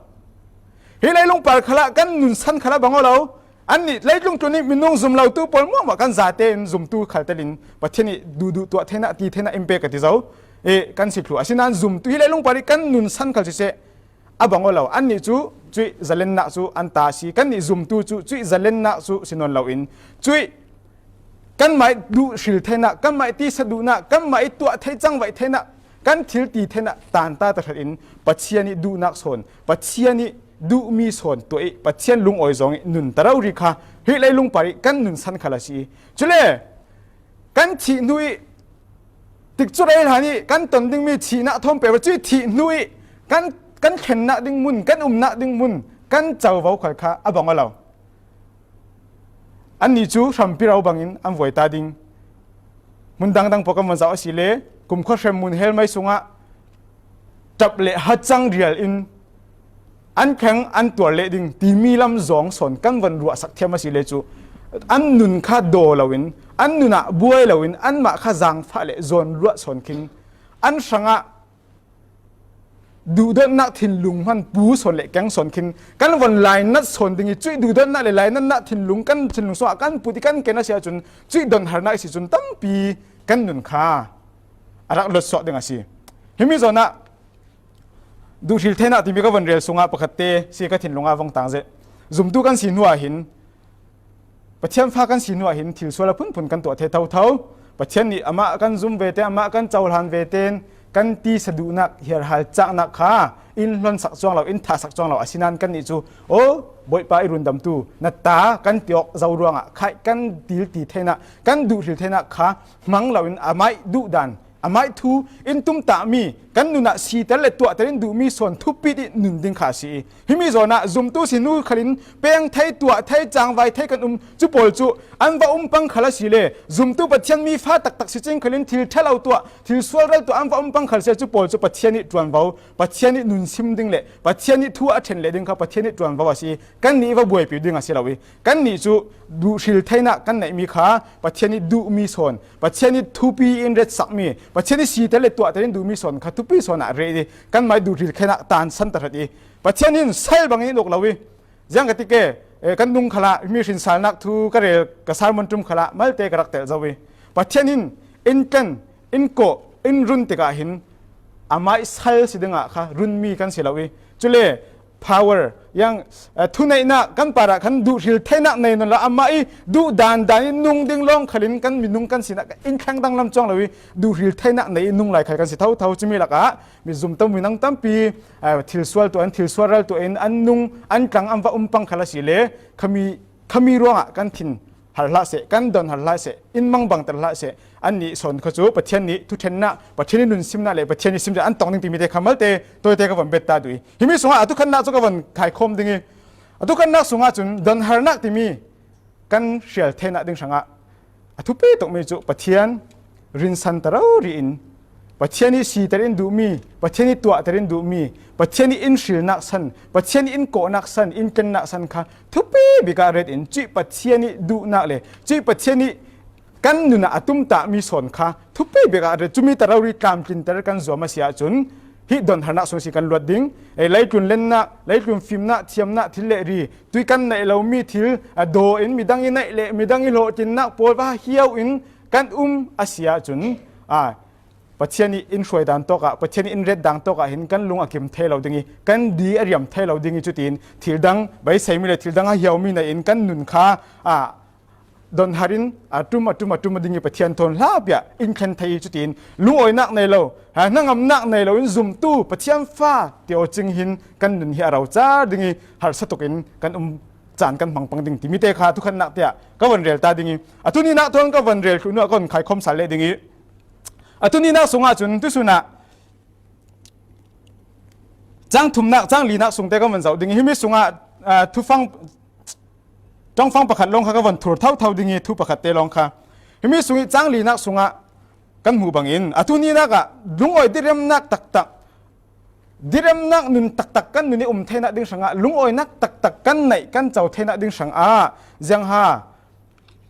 Hi leilung par khalah kan nunsan khalah bang aw lo. Annih leitlung tlun i minung zumlotu pawl muahmuah kan zate in zumtu khal telin Pathian i duhduh tuah theinak, ti theinak in pe ka ti zo. Eh, kan si thluh. Asinain zumtu hi leilung par i kan nunsan khal siseh, a bang aw lo. Annih cu cuih zalennak cu an ta a si. Kannih zumtu cu cuih zalennak cu si nawn loin cuih kanmah i duh hril theinak, kanmah i tisa duhnak, kanmah i tuah thei cangvaih theinak, kan thil ti theinak tanta tahratin Pathian i duhnak sawn, Pathian i duhmi sawn tuah i Pathian lungawi zong i nun ta rori kha hi leilung par i kan nunsan khal a si i, cule kan thih hnu i tikcu rei hlan i kan ton dingmi thihnak thawm peuh cu i thih hnu i kan, kan thlennak ding mun, kan umnak ding mun kan covo khal kha a bang aw lo. Annih cu hrampi ro bangin an vuai ta ding. Hmun dangdang pawl kan von zoh a si le, kumkhua hrem mun hell mei sungah ṭap le hacang rial in an thleng an tuar leh ding timi lam zong sawn kan von ruahsak thiam a si le cu, an nun kha daw loin, an nun ah buai loin, anmah kha zaangfah le zawn ruah sawn khin, an hrangah duhdawtnak thinlung hman pu sawn le keng sawn khin kan von lainat sawn ding i, cuih duhdawtnak le lainatnak thinlung kan thinlung sungah kan put i kan ken a si ahcun, cuih donharnak i si cun tampi kan nun kha a rak lotsuak ding a si. Himi zawn ah duhhril theinak timi ka von rel sungah pakhatte si ka thinlung ah vong tang zet. Zumtu kan si hnu ah hin, Pathian fa kan si hnu ah hin thilsual a phunphun kan tuah thei thotho. Pathian nih amah kan zum ve te, amah kan cohlan ve tein kan tisa duhnak, hiarhal caknak kha in hlonsak cuang lo, in thahsak cuang lo. Asinain kannih cu, "Aw, Bawipa i rundamtu, na ta," kan ti awk zo ruangah khaih kan dil ti theinak, kan duhhril theinak kha hmang loin amah i duhdan, amah i thu in tumtahmi, kan nun ah siter le tuahter in duhmi sawn thupit i nun ding kha a si i, himi zawn ah zumtu si hnu khalin peng thei, tuah thei, cangvai thei kan um cu pawl cu an va um pang khal a si le, zumtu Pathian mi fa taktak si cing khalin thil ṭha lo tuah, thil sual rel tuah an va um pang khal si le cu pawl cu Pathian i ṭuanvo, Pathian i nun sim ding le Pathian i thu a ṭhen leh ding kha Pathian i ṭuanvo a si i, kannih va buaipi ding a si lo i, kannih cu duhhril theinak kan neihmi kha Pathian i duhmi sawn, Pathian i thupi in retsakmi, Pathian i siter le tuahter in duhmi sawn kha thupi sawn ah reh i, kanmah i duhhril theinak tansan tahrat i, Pathian in sal bangin in uk lo i, ziang ka ti ke, eh, kan nung khalah mi hrinsalnak thu ka rel, ka sermon ṭum khalah malte ka rak telh zo i, Pathian in in tlan, in kawh, in run tikah hin amah i sal si dingah kha runmi kan si lo i, cule power, yang, eh, thuneihnak kan parah khan duhhril theinak nei nawn lo, amah i duh dandan i nung ding lawng khalin kan minung kan sinah in thleng danglam cuang lo i, duhhril theinak nei i nung lai khal kan si thotho. Cumi lakah mi zumtu minung tampi, eh, thilsual tuah in, thilsual rel tuah in an nung, an tlang, an va um pang khal a si le, khami, khami ruangah kan thin hal hlah seh, kan don hal hlah seh, in mangbangter hlah seh. Annih sawn kha cu Pathian nih thuṭhennak, Pathian i nunsimnak le Pathian i simzet an tong ding timi te kha malte tawite ka von bet ta duh i, himi sungah a thukhatnak cu ka von khaikhawm ding i, A thukhennak sungah cun donharnak timi kan hrial theinak ding hrangah a thupi tukmi cu Pathian rinsan ta rori in, Pathian ih siter in duhmi, Pathian ih tuahter in duhmi, Pathian ih in hrilnak san, Pathian ih in kawhnak san, in tlennak san kha thupi bikah ret in cuih Pathian ih duhnak le cuih Pathian ih kan nun ah a tumtahmi sawn kha thupi bikah ret, cumi ta rori tlamtlinter kan zuam a si ahcun, hih donharnak sung si kan luat ding. Ei, leitlun lennak, leitlun fimnak, thiamnak, thil le ri, tui kan neih lomi thil a daw in midang ih neih le midang ih hlawhtlinnak pawl va hiau in kan um a si ahcun, aa, Pathian ih in hruai dan tawkah, Pathian ih in ret dan tawkah hin kan lung a kim thei lo ding ih, kan di a riam thei lo ding ih, cutiin thil dang beiseimi le thil dang a hiaumi nei in kan nun kha, aa, donhar in a ṭum, a ṭum, a ṭum a ding ih Pathian thawn hlapiah in thlen thei ih, cutiin lungawinak nei lo, ha, hnangamnak nei lo in zumtu Pathian fa ti aw cing hin kan nun hi a rocar ding ih harsa tuk in kan um caan kan hmang pang ding timi te kha thukhennak tiah ka von rel ta ding ih, a tuninak thawn ka von rel thluh hnu ah ka von khaikhawm sal leh ding ih, a tuninak sungah cun tusun ah cang thumnak, cang linak sungte ka von zoh ding ih, himi sungah, aa, thufang, ṭongfang pakhat lawng kha ka von thur thotho ding ih, thu pakhat te lawng kha. Himi sung ih cang linak sungah kan hmuh bangin, a tuninak ah lungawi diremnak taktak, diremnak nun taktak kan nun ih um theinak ding hrangah lungawinak taktak kan neih, kan co theinak ding hrangah ziangha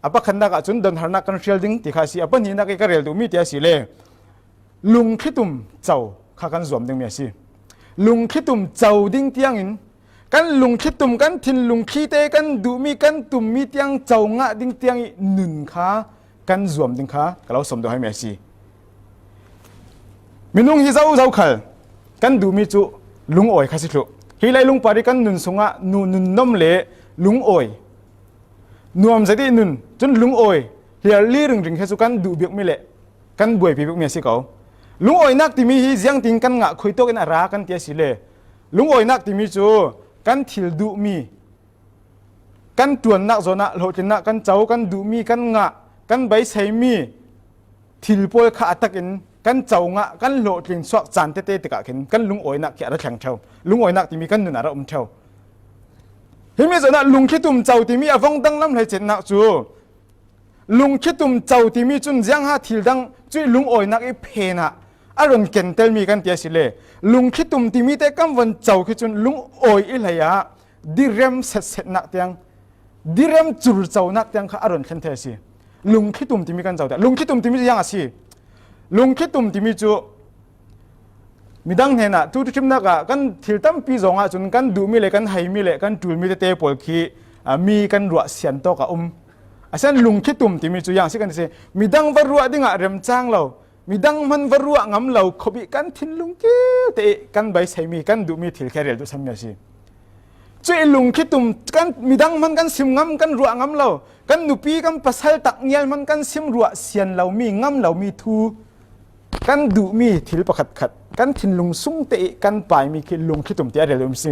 a pakhatnak ahcun donharnak kan hrial ding ti kha a si. A pahnihnak ih ka rel duhmi ti a si le lungthlitum co kha kan zuam dingmi a si. Lungthlitum co ding tiangin kan lungthlitum, kan thinlung thli te, kan duhmi, kan tummi tiang co ngah ding tiang ih nun kha kan zuam ding kha ka lo sawm duh haimi a si. Minung hi zozo khal kan duhmi cu lungawi kha si thluh. Hi leilung par ih kan nun sungah nu, nunnom le lungawi, nuam zet ih nun, cun lungawi hliarli ringring he cu kan duh bikmi le kan buaipi bikmi a si ko. Lungawinak timi hi ziangtin kan ngah, khuitawk in a ra kan ti a si le, lungawinak timi cu kan thil duhmi, kan ṭuannak zawn ah hlawhtlinnak kan co, kan duhmi kan ngah, kan beiseimi thil pawl kha a tak in kan co ngah, kan hlawhtlin suak caan tete tikah khin kan lungawinak khi a ra thleng ṭheu. Lungawinak timi kan nun a ra um ṭheu. Himi zawn ah lungthlitum co timi a vong danglam hleicetnak cu, lungthlitum co timi cun ziangha thil dang cuih lungawinak ih phen ah a run kentelmi kan ti a si le, lungthlitum timi te kan von co khi cun lungawi ih hlei ah direm setsetnak tiang, direm curconak tiang kha a run thlen thei a si. Lungthlitum timi kan co tiah, lungthlitum timi cu ziang a si. Lungthlitum timi cu midang hnenah tu ṭhimnak ah kan thil tampi zong ahcun kan duhmi le kan heimi le kan ṭulmi tete pawl khi, aa, mi kan ruah sian tawk a um. A sian lungthlitum timi cu ziang si kan ti si. Midang va ruah dingah remcang lo, midang hman va ruah ngam lo khop ih kan thinlung kil te ih kan beiseimi, kan duhmi thil khi a rel duhsanmi a si. Cuih lungthlitum kan midang hman kan sim ngam, kan ruah ngam lo, kan nupi, kan pasal takngial hman kan sim ruah sian lomi, ngam lomi thu, kan duhmi thil pakhatkhat kan thinlung sung te ih kan paimi khi lungthlitum tiah a rel duhmi si,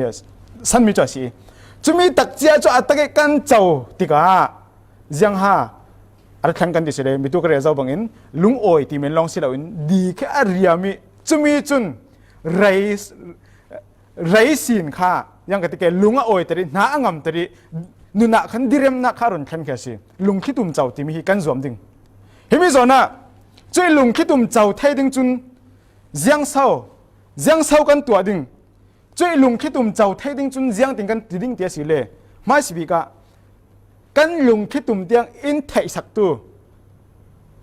sanmi cu a si. Cumi takcia cu a tak ih kan co tikah ziangha a ra thleng kan ti si le, mitu ka rel zo bangin lungawi ti men lawng si loin di khi a riam ih, cumi cun rei, rei sin kha, ziang ka ti ke, lung a awiter ih, hna a ngamter ih, nun ah khan diremnak kha a run thlen khi a si. Lungthlitum co timi hi kan zuam ding. Himi zawn ah cuih lungthlitum co thei ding cun ziang so, ziang so kan tuah ding. Cuih lungthlitum co thei ding cun ziangtin kan ti ding ti a si le, hmaisabik ah kan lungthlitum tiang in theihsaktu,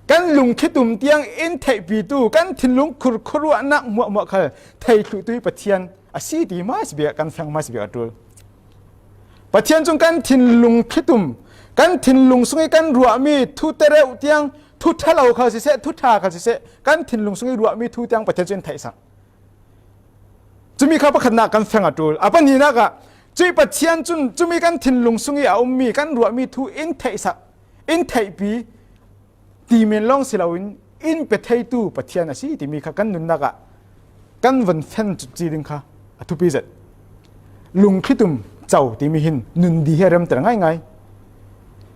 kan lungthlitum tiang in theihpitu, kan thinlung khurkhuruahnak hmuahhmuah khal thei thluhtu hi Pathian a si ti hmaisabik ah kan feng, hmaisabik a ṭul. Pathian cun kan thinlung thlitum, kan thinlung sung ih kan ruahmi thu tereuh tiang, thu ṭhalo khal siseh, thu ṭha khal siseh, kan thinlung sung ih ruahmi thu tiang Pathian cun in theihsak. Cumi kha pakhatnak kan feng a ṭul. A pahnihnak ah cuih Pathian cun cumi kan thinlung sung ih a ummi, kan ruahmi thu in theihsak, in theihpi, ti men lawng si loin in pe theitu Pathian a si timi kha kan nunnak ah kan von fen cutci ding kha a thupi zet. Lungthlitum co timi hin nun di hi a remter ngaingai.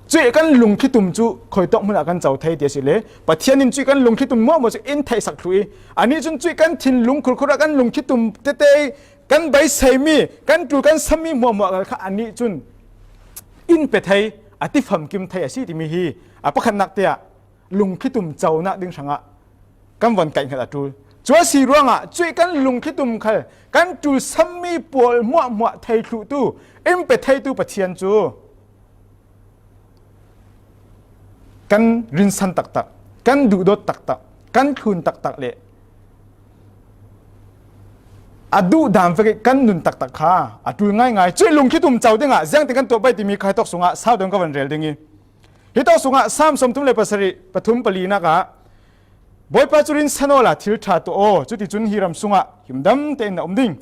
Cuih kan lungthlitum cu khuitawk hmun ah kan co thei ti a si le, Pathian in cuih kan lungthlitum hmuahhmuah cu in theihsak thluh ih, anih cun cuih kan thinlung khurkhur ah kan lungthlitum tete ih kan beiseimi, kan tul kan sammi hmuahhmuah kha a nih cun in pe thei, a tifamkim thei a si timi hi a pakhatnak te ah lungthlitum conak ding hrangah kan von kaihhngalh a ṭul. Cu a si ruangah cuih kan lungthlitum khal kan tul sammi pawl hmuahhmuah thei thluhtu, in pe theitu Pathian cu kan rinsan taktak, kan duhdawt taktak, kan thlun taktak le a duhdam vek ih kan nun taktak kha a ṭul ngaingai. Cuih lungthlitum co dingah ziangtin kan tuah pei timi kha hitawk sungah sau deuh ka van rel ding ih, hitawk sungah Salm sawmthum le pasarih, pathum palinak ah, Bawipa cu rinsan awla thil ṭha tuah aw, cuticun hi ram sungah himdam tein na um ding.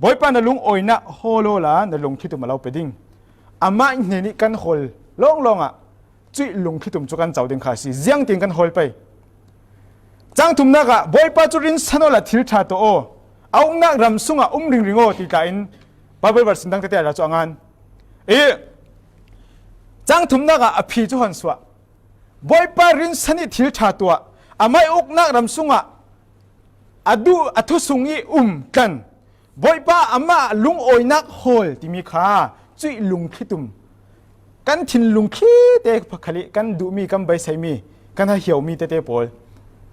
Bawipa na lungawinak hawl awla na lungthlitum a lo pe ding. Amah hnen ih kan hawl lawnglawng ah cuih lungthlitum cu kan co ding kha a si. Ziangtin kan hawl pei? Cang thumnak ah Bawipa cu rinsan awla thil ṭha tuah aw, a uknak ram sungah um ringring aw, ti tla in Baibal verse dang tete ah cu a ngan. Ih, cang thumnak ah a phi cu hon suah. Bawipa rinsan ih thil ṭha tuah, amah ih uknak ram sungah a duh, a thu sung ih um tlan. Bawipa amah lungawinak hawl timi kha cuih lungthlitum, kan thinlung khi te pakhat ih kan duhmi, kan beiseimi, kan hahiaumi tete pawl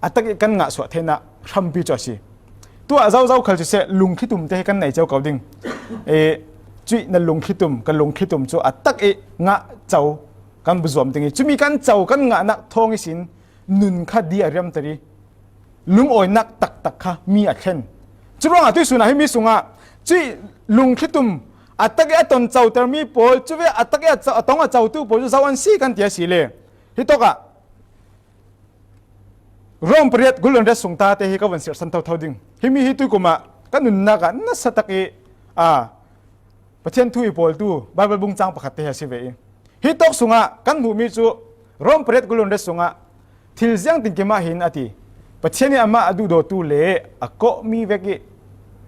a tak ih kan ngahsuah theinak hrampi cu a si. Tuah zozo khal siseh, lungthlitum te hi kan nei cio ko ding. Eh, cuih na lungthlitum, ka lungthlitum cu a tak ih ngah co kan bu zuam ding ih, cumi kan co, kan ngahnak thawng ihsin nun kha di a riamter ih, lungawinak taktak kha mi a thlen. Curuangah tuihsun ah himi sungah cuih lungthlitum a tak ih a ton cotermi pawl, cuvek a tak ih a co, a tong a cotu pawl cu zo an si kan ti a si le, hitawk ah Rom pariat gulon riat sung ta te hi ka von siarsan thotho ding. Himi hi tuikum ah ka nunnak ah nasa tak ih, aa, Pathian thu ih pawltu Baibal bung cang pakhat te hi a si ve ih, hitawk sungah kan hmuhmi cu Rom pariat gulon riat sungah thil ziangtinkim ah hin a ti, Pathian ih amah a duhdawtu le a kawhmi vek ih,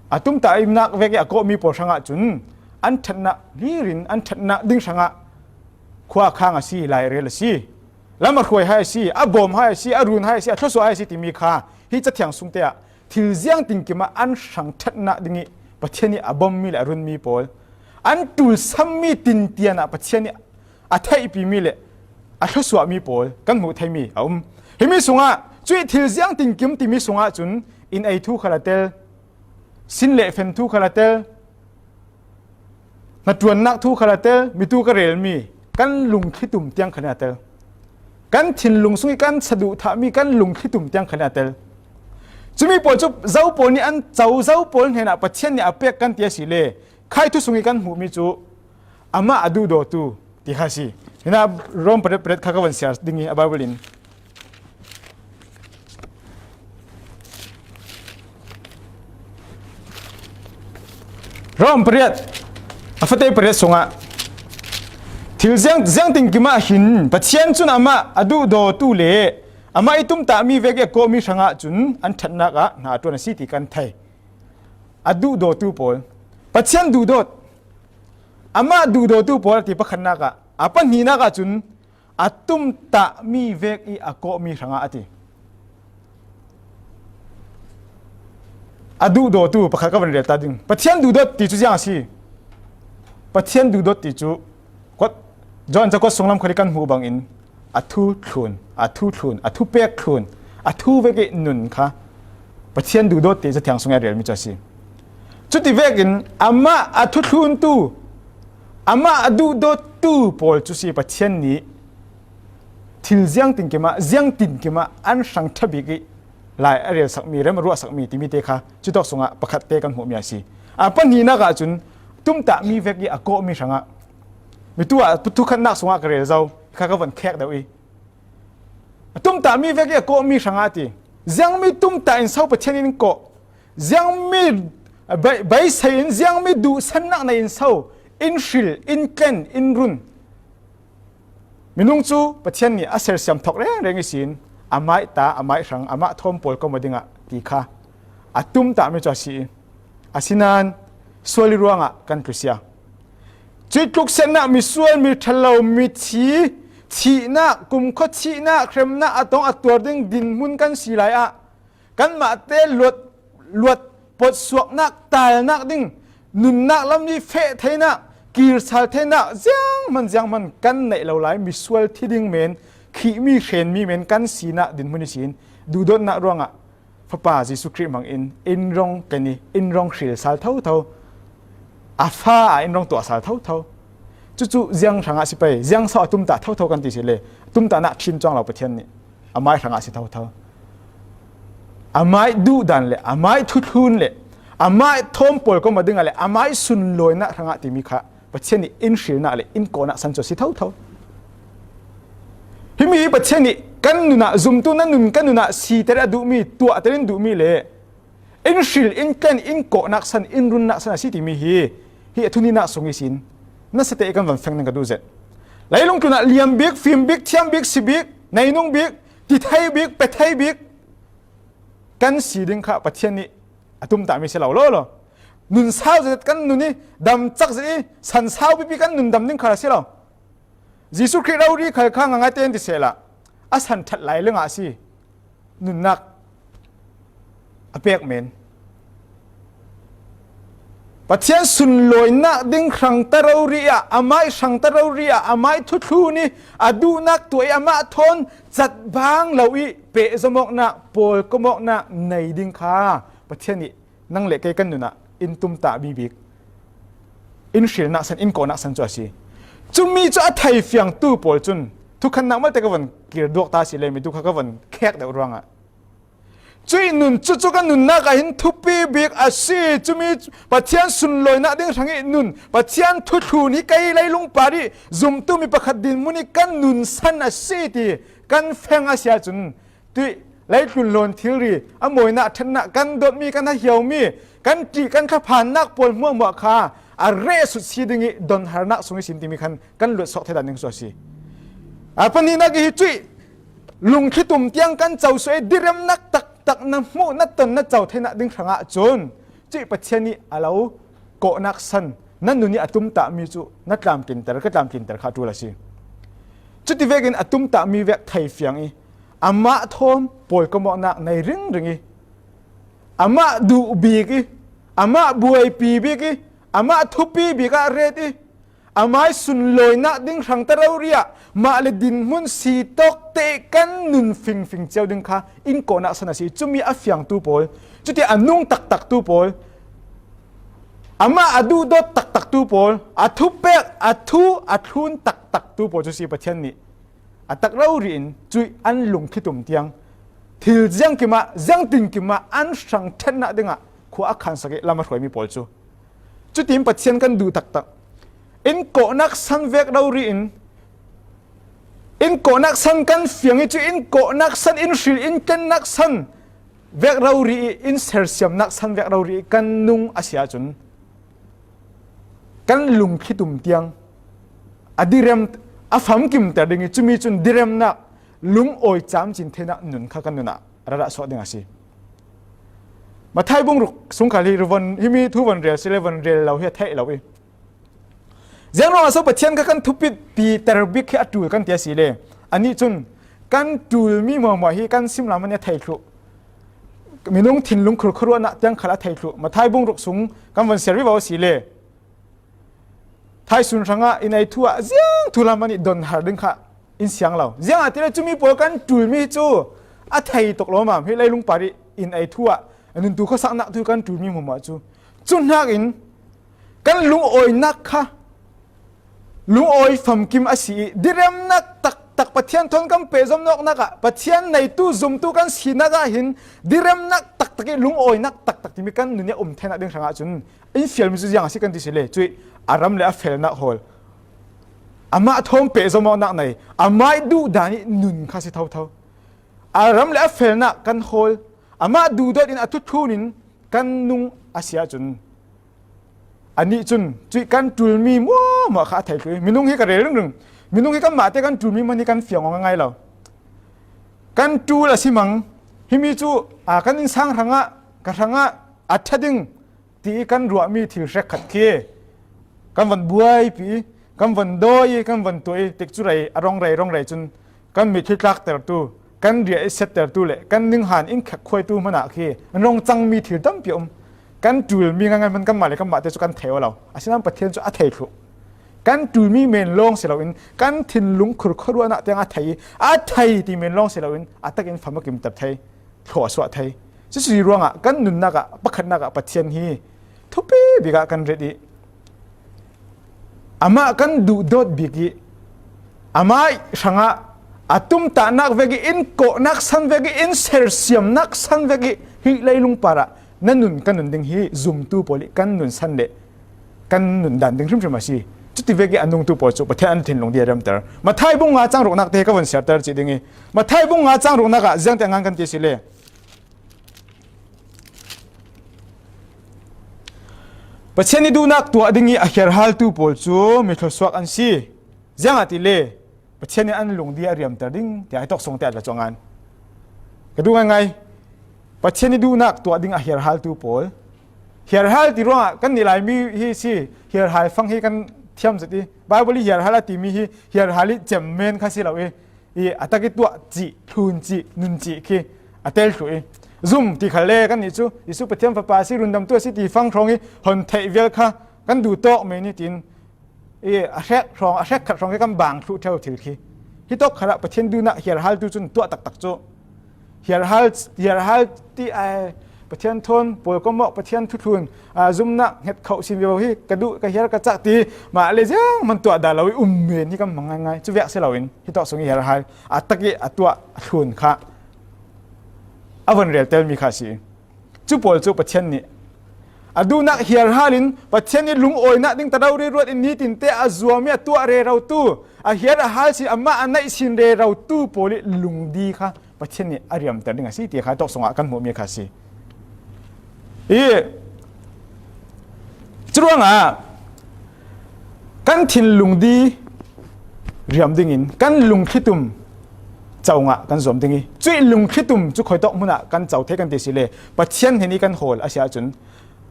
a tumtahnak vek ih a kawhmi pawl hrangah cun an ṭhatnak hlir in an ṭhatnak ding hrangah khua a khang a si, lai a rel a si, lam a hruai hai a si, a bawm hai a si, a run hai a si, a thluasuah hai a si timi kha hi Cathiang sungte ah thil ziangtinkim ah an hrang ṭhatnak ding ih Pathian ih a bawmmi le a runmi pawl, an ṭulsammi tintian ah Pathian ih a theihpimi le a thluasuahmi pawl kan hmuh theimi a um. Himi sungah cuih thil ziangtinkim timi sungah cun in ei thu khal a tel, sin le fen thu khal a tel, hnaṭuannak thu khal a tel, mitu ka relmi kan lungthlitum tiang khalin a tel. Kan thinlung sung ih kan saduhthahmi kan lungthlitum tiang khalin a tel. Cumi pawl cu zo pawl nih an co, zo pawl hnenah Pathian nih a pek kan ti a si le, khai thu sung ih kan hmuhmi cu amah a duhdawtu ti kha a si. Hinah Rom pariat pariat kha ka von siar ding ih a Baibal in Rom pariat, a fate pariat sungah thil ziang, ziangtinkim ah hin Pathian cun amah a duhdawtu le amah ih tumtahmi vek ih a kawhmi hrangah cun an ṭhatnak ah hna a ṭuan a si ti kan thei. A duhdawtu pawl, Pathian duhdawt, amah duhdawtu pawl a ti pakhatnak ah, a pahnihnak ah cun a tumtahmi vek ih a kawhmi hrangah a ti. A duhdawtu pakhat ka van rel ta ding. Pathian duhdawt ti cu ziang a si? Pathian duhdawt ti cu kuat, Johan cakuat sunglam khal ih kan hmuh bangin a thu thlun, a thu thlun, a thu pek thlun, a thu vek ih nun kha Pathian duhdawt ti Cathiang sungah a relmi cu a si. Cuti vekin amah a thuthluntu, amah a duhdawttu pawl cu si Pathian nih thil ziangtinkim ah, ziangtinkim ah an hrang ṭha bik ih lai a relsakmi, rem a ruahsakmi timi te kha cutawk sungah pakhat te kan hmuhmi a si. A pahnihnak ah cun tumtahmi vek ih a kawhmi hrangah, mitu ah thukhatnak sungah ka rel zo, kha ka von khek deuh ih, a tumtahmi vek ih a kawhmi hrangah a ti. Ziangmi tumtah in so Pathian in kawh? Ziangmi bei-, beisei in, ziangmi duhsannak nei in so in hril, in tlen, in run? Minung cu Pathian nih a sersiam thawk rengreng ihsin amah ih ta, amah ih hrang, amah thawn pawl ko maw dingah ti kha a tumtahmi cu a si ih, asinain sual ih ruangah kan tlusia. Cuih tluksetnak misual, miṭhalo, mithi, thihnak, kumkhua thihnak, hremnak a tong a tuar ding dinhmun kan si lai ah, kanmah te luat, luat potsuaknak, talnak ding, nunnak lam i feh theinak, kirsal theinak, zianghman zianghman kan neih lo lai, misual thi ding men, khihmi hrenmi men kan sinak dinhmun ihsin duhdawtnak ruangah Fapa Jesuh Khrih hmangin in rong ken i, in rong hrilsal thotho. A fa ah in rong tuahsal thotho. Cucu ziang hrangah si pei, ziang so a tumtah thotho kan ti si le, tumtahnak thin cuang lo Pathian nih amai hrangah si thotho. Amai duhdan le amai thuthlun le amai thawm pawl kawm a dingah le amai sunlawinak hrangah timi kha Pathian nih in hrilnak le in kawhnak san cu a si thotho. Himi hi Pathian nih kan nunah zumtu, na nun kan nunah siter a duhmi, tuahter in duhmi le in hril, in tlen, in kawhnak san, in runnak san a si timi hi, hi a thuhnihnak sung ihsin nasa te i kan van feng ning ka duh zet. Leilung tlunah liam bik, fim bik, thiam bik, si bik, neinung bik, ti thei bik, pe thei bik kan si ding kha Pathian nih a tumtahmi si lo, lo, lo. Nun sau zet kan nun i, dam cak zet i, san sau pipi kan nun dam ding kha a si lo. Jesuh Khrih rori khal kha ngaingai tein ti sehla, a san ṭhat lai lengah a si. Nunnak a pek men. Pathian sunlawinak ding hrangta rori ah, amai hrangta rori ah, amai thuthlun i a duhnak tuah i amah thawn catbang lo i pehzom awknak, pawlkom awknak nei ding kha Pathian nih nang le kei kan nunah in tumtahmi bik, in hrilnak san, in kawhnak san cu a si. Cumi cu a thei fiangtu pawl cun thukhannak malte ka van kir duak ta si le, mi tu kha ka van khek deuh ruangah cuih nun cucu kan nunnak ah hin thupi bik a si. Cumi Pathian sunlawinak ding hrang i nun, Pathian thuthlun hi kei leilung par i zumtu mi pakhat dinhmun i kan nun san a si ti kan feng a si ahcun, tuih leitlun lawn thilri, a mawinak ṭhatnak kan dawtmi, kan hahiaumi, kan ṭih, kan thlaphannak pawl hmuahhmuah kha a reh sut si ding i donharnak sung ihsin timi khan kan luatsuak thei dan ding cu a si. A pahnihnak i hi cuih lungthlitum tiang kan co suah i diremnak taktak na hmuh, na ton, na co theinak ding hrangah cun cuih Pathian nih a lo kawhnak san, na nun i a tumtahmi cu na tlamtlinter, ka tlamtlinter kha a ṭul a si. Cuti vekin a tumtahmi vek thei fiang i amah thawm pawlkom awknak nei ringring i, amah duh bik i, amah buaipi bik i, amah thupi bik ah ret i, amai sunlawinak ding hrangta rori ah mah le dinhmun si tawk te kan nun fingfing cio ding kha in kawhnak san a si. Cumi a fiangtu pawl, cuti a nung taktaktu pawl, amah a duhdawt taktaktu pawl, a thupek, a thu, a thlun taktaktu pawl cu si Pathian nih a tak rori in cuih an lungthlitum tiang thil ziangkim ah, ziangtinkim ah an hrang ṭhennak dingah khua a khansak i lam a hruaimi pawl cu. Cutin Pathian kan duh taktak. In kawhnak san vek rori in, in kawhnak san kan fiang i cu in kawhnak san, in hril, in tlennak san vek rori i, in sersiamnak san vek rori i kan nung a si ahcun kan lungthlitum tiang a direm, a famkimter ding i, cumi cun diremnak, lungawi camcin theinak nun kha kan nun ah rarah suak ding a si. Matthai bung ruk sung khal hi, himi thu von rel si le von rel lo hi a theih lo i, ziang ruangah so Pathian kha kan thupitpi ter bik hi a ṭul kan ti a si le, anih cun kan ṭulmi hmuahhmuah hi kan sim lam an i a thei thluh. Minung thinlung khurkhuruahnak tiang khal a thei thluh. Matthai bung ruk sung kan von siar vivo a si le, thaisun hrangah in ei thu ah ziang thu lam an i donhar ding kha in siang lo. Ziangahtile cumi pawl kan ṭulmi hi cu a thei tuk lawmam hi, leilung par i in ei thu ah a nuntu khuasaknak thu kan ṭulmi hmuahhmuah cu. Cu hnakin kan lungawinak kha lungawi famkim a si i, diremnak taktak Pathian thawn kan pehzom awknak ah, Pathian neitu zumtu kan sinak ah hin diremnak taktak i lungawinak taktak timi kan nun i a um theinak ding hrangah cun in fialmi cu ziang a si kan ti si le, cuih a ram le a felnak hawl, amah thawn pehzom awknak nei, amai duhdan i nun kha si thotho. A ram le a felnak kan hawl, amah duhdawt in a thuthlun in kan nung a si ahcun, anih cun cuih kan ṭulmi hmuahhmuah kha a thei thluh i, minung hi ka rel ringring. Minung hi kanmah te kan ṭulmi hman hi kan fiang aw ngaingai lo. Kan ṭul a si mang, himi cu, aa, kan innsang hrangah, ka hrangah a ṭha ding ti i kan ruahmi thil hrekkhat khi kan van buaipi i, kan van dawi i, kan van tuah i, tikcu rei, a rong rei, rong rei cun kan mitthli tlaktertu, kan riah i siattertu le kan ninghan in khekkhuaitu hmanah khi an rong cangmi thil tampi a um. Kan ṭul mi ngaingai hman kanmah le kanmahte cu kan thei aw lo. Asinain Pathian cu a thei thluh. Kan ṭul mi men lawng si loin kan thinlung khurkhuaruahnak tiang a thei i, a thei ti men lawng si loin a takin fam a kimter thei, thlawh a suah thei. Cucu ruangah kan nunnak ah pakhatnak ah Pathian hi thupi bik ah kan ret i, amah kan duhdawt bik i, amah hrangah a tumtahnak vek i, in kawhnak san vek i, in sersiamnak san vek i, hi leilung parah na nun ka nun ding hi zumtu pawl i kan nun san le kan nun dan ding hrimhrim a si. Cuti vek i a nungtu pawl cu Pathian an thinlung di a riamter. Matthai bung nga cang ruknak te hi ka vun siarter cih ding i, Matthai bung nga cang ruknak ah ziangtiang ngan kan ti si le, Pathian i duhnak tuah ding i a hiarhaltu pawl cu mi thluasuak an si. Ziangahtile Pathian in an lungdi a riamter ding tiah hi tawk sung te a tla cuang an ka duh ngaingai. Pathian i duhnak tuah ding a hiarhaltu pawl. Hiarhal ti ruangah kan nih Laimi hi si, hiarhal fang hi kan thiam zet i, Baibal i hiarhal a timi hi hiarhal i cem men kha si lo i, i a tak i tuah cih, thlun cih, nun cih khi a tel thluh i, zum ti khal le kan nih cu Jesuh Pathian Fapa a si, rundamtu a si ti fang hrawng i hon theih vial kha kan duh tawk men i tiin, i a hrek hrawng, a hrek khat hrawng hi kan bang thluh ṭheu thil khi hi tawk khalah Pathian duhnak hiarhaltu cun tuah taktak cu hiarhal, hiarhal ti ai, Pathian thawn pawlkom awk, Pathian thuthlun, aa, zumnak hnget khoh sin vivo hi ka duh, ka hiar, ka cak ti mah le ziang man tuah dah lo i um men hi kan hmang ngaingai. Cu vek si loin hi tawk sung i hiarhal a tak i a tuah a thlun kha a von reltel mi kha a si. Cu pawl cu Pathian nih a duhnak hiarhal in Pathian i lungawinak ding ta rori ruat in nitin te a zuam i a tuah rerotu, a hiar a hal sin, amah a naih sin rerotu pawl i lungdi kha Pathian nih a riamter ding a si ti kha tawk sungah kan hmuhmi kha a si. I curuangah kan thinlung di riam dingin kan lungthlitum co ngah kan zuam ding i, cuih lungthlitum cu khuitawk hmunah kan co thei kan ti si le, Pathian hnen i kan hawl a si ahcun,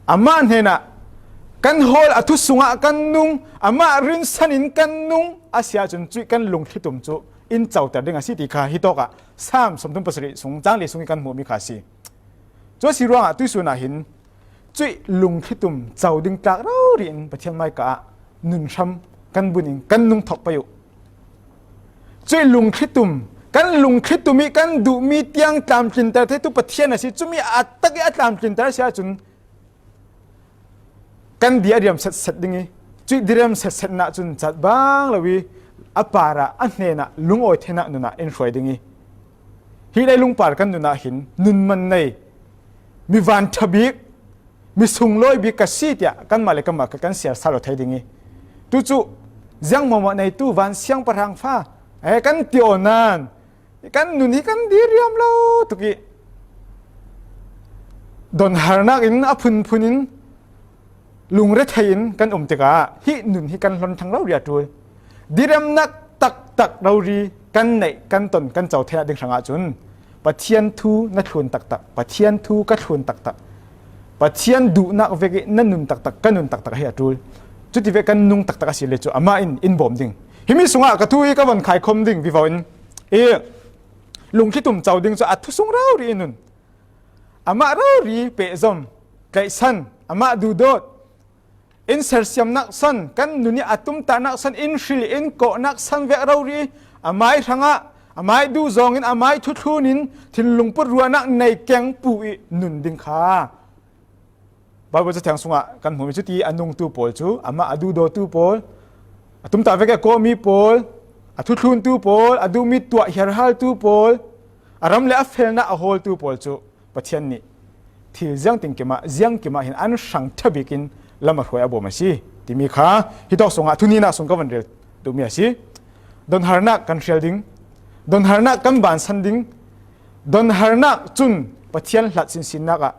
amah hnenah kan hawl, a thu sungah kan nung, amah rinsan in kan nung a si ahcun, cuih kan lungthlitum cu in coter ding a si ti kha hi tawkah Salm sawmthum pasarih sung cang li sung i kan hmuhmi kha a si. Cu a si ruangah tuihsun ah hin cuih lungthlitum co ding tlak rori in Pathian maika ah nun hram kan bun in kan nung thawk pei uh. Cuih lungthlitum, kan lungthlitum i kan duhmi tiang tlamtlinter theitu Pathian a si. Cumi a tak i a tlamtlinter a si ahcun kan di a riam setset ding i, cuih di riam setsetnak cun cat bang lo i a parah, a hnenah lungawi theinak nun ah in hruai ding i, hi leilung par kan nun ah hin nun man nei, mi van ṭha bik, mi sunglawi bik ka si tiah kanmah le kanmah kan siar sal aw thei ding i, tu cu ziang hmuahhmuah neitu van siangpahrang fa, eh, kan ti aw nan, kan nun hi kan diriam lo tuk i, donharnak in a phunphun in, lungrethei in kan um tikah hih nun hi kan hlon thlang rori a ṭul. Diremnak taktak rori kan neih, kan ton, kan co theinak ding hrangah cun Pathian thu na thlun taktak, Pathian thu ka thlun taktak, Pathian duhnak vek i na nun taktak, ka nun taktak hi a ṭul. Cuti vek kan nung taktak a si le cu amah in in bawm ding. Himi sungah ka thu hi ka von khaikhom ding vivo in, i lungthlitum co ding cu a thu sung rori in nun. Amah rori pehzom, tlaihsan, amah duhdawt, in sersiamnak san, kan nun i a tumtahnak san, in hril, in kawhnak san vek rori, amai hrangah, amai duh zawngin, amai thuthlun in thinlung put ruahnak nei keng pu i nun ding kha. Baibal Cathiang sungah kan hmuhmi cuti a nungtu pawl cu amah a duhdawtu pawl, a tumtah vek a kawhmi pawl, a thuthluntu pawl, a duhmi tuah hiarhaltu pawl, a ram le a felnak a hawltu pawl cu Pathian nih thil ziangtin kimah, ziangkimah hin an hrang ṭha bikin lam a hruai a bawm a si timi kha hi tawk sungah thunihnak sung ka van rel duhmi a si. Donharnak kan hrial ding, donharnak kan bansan ding, donharnak cun Pathian hlat sinsinnak ah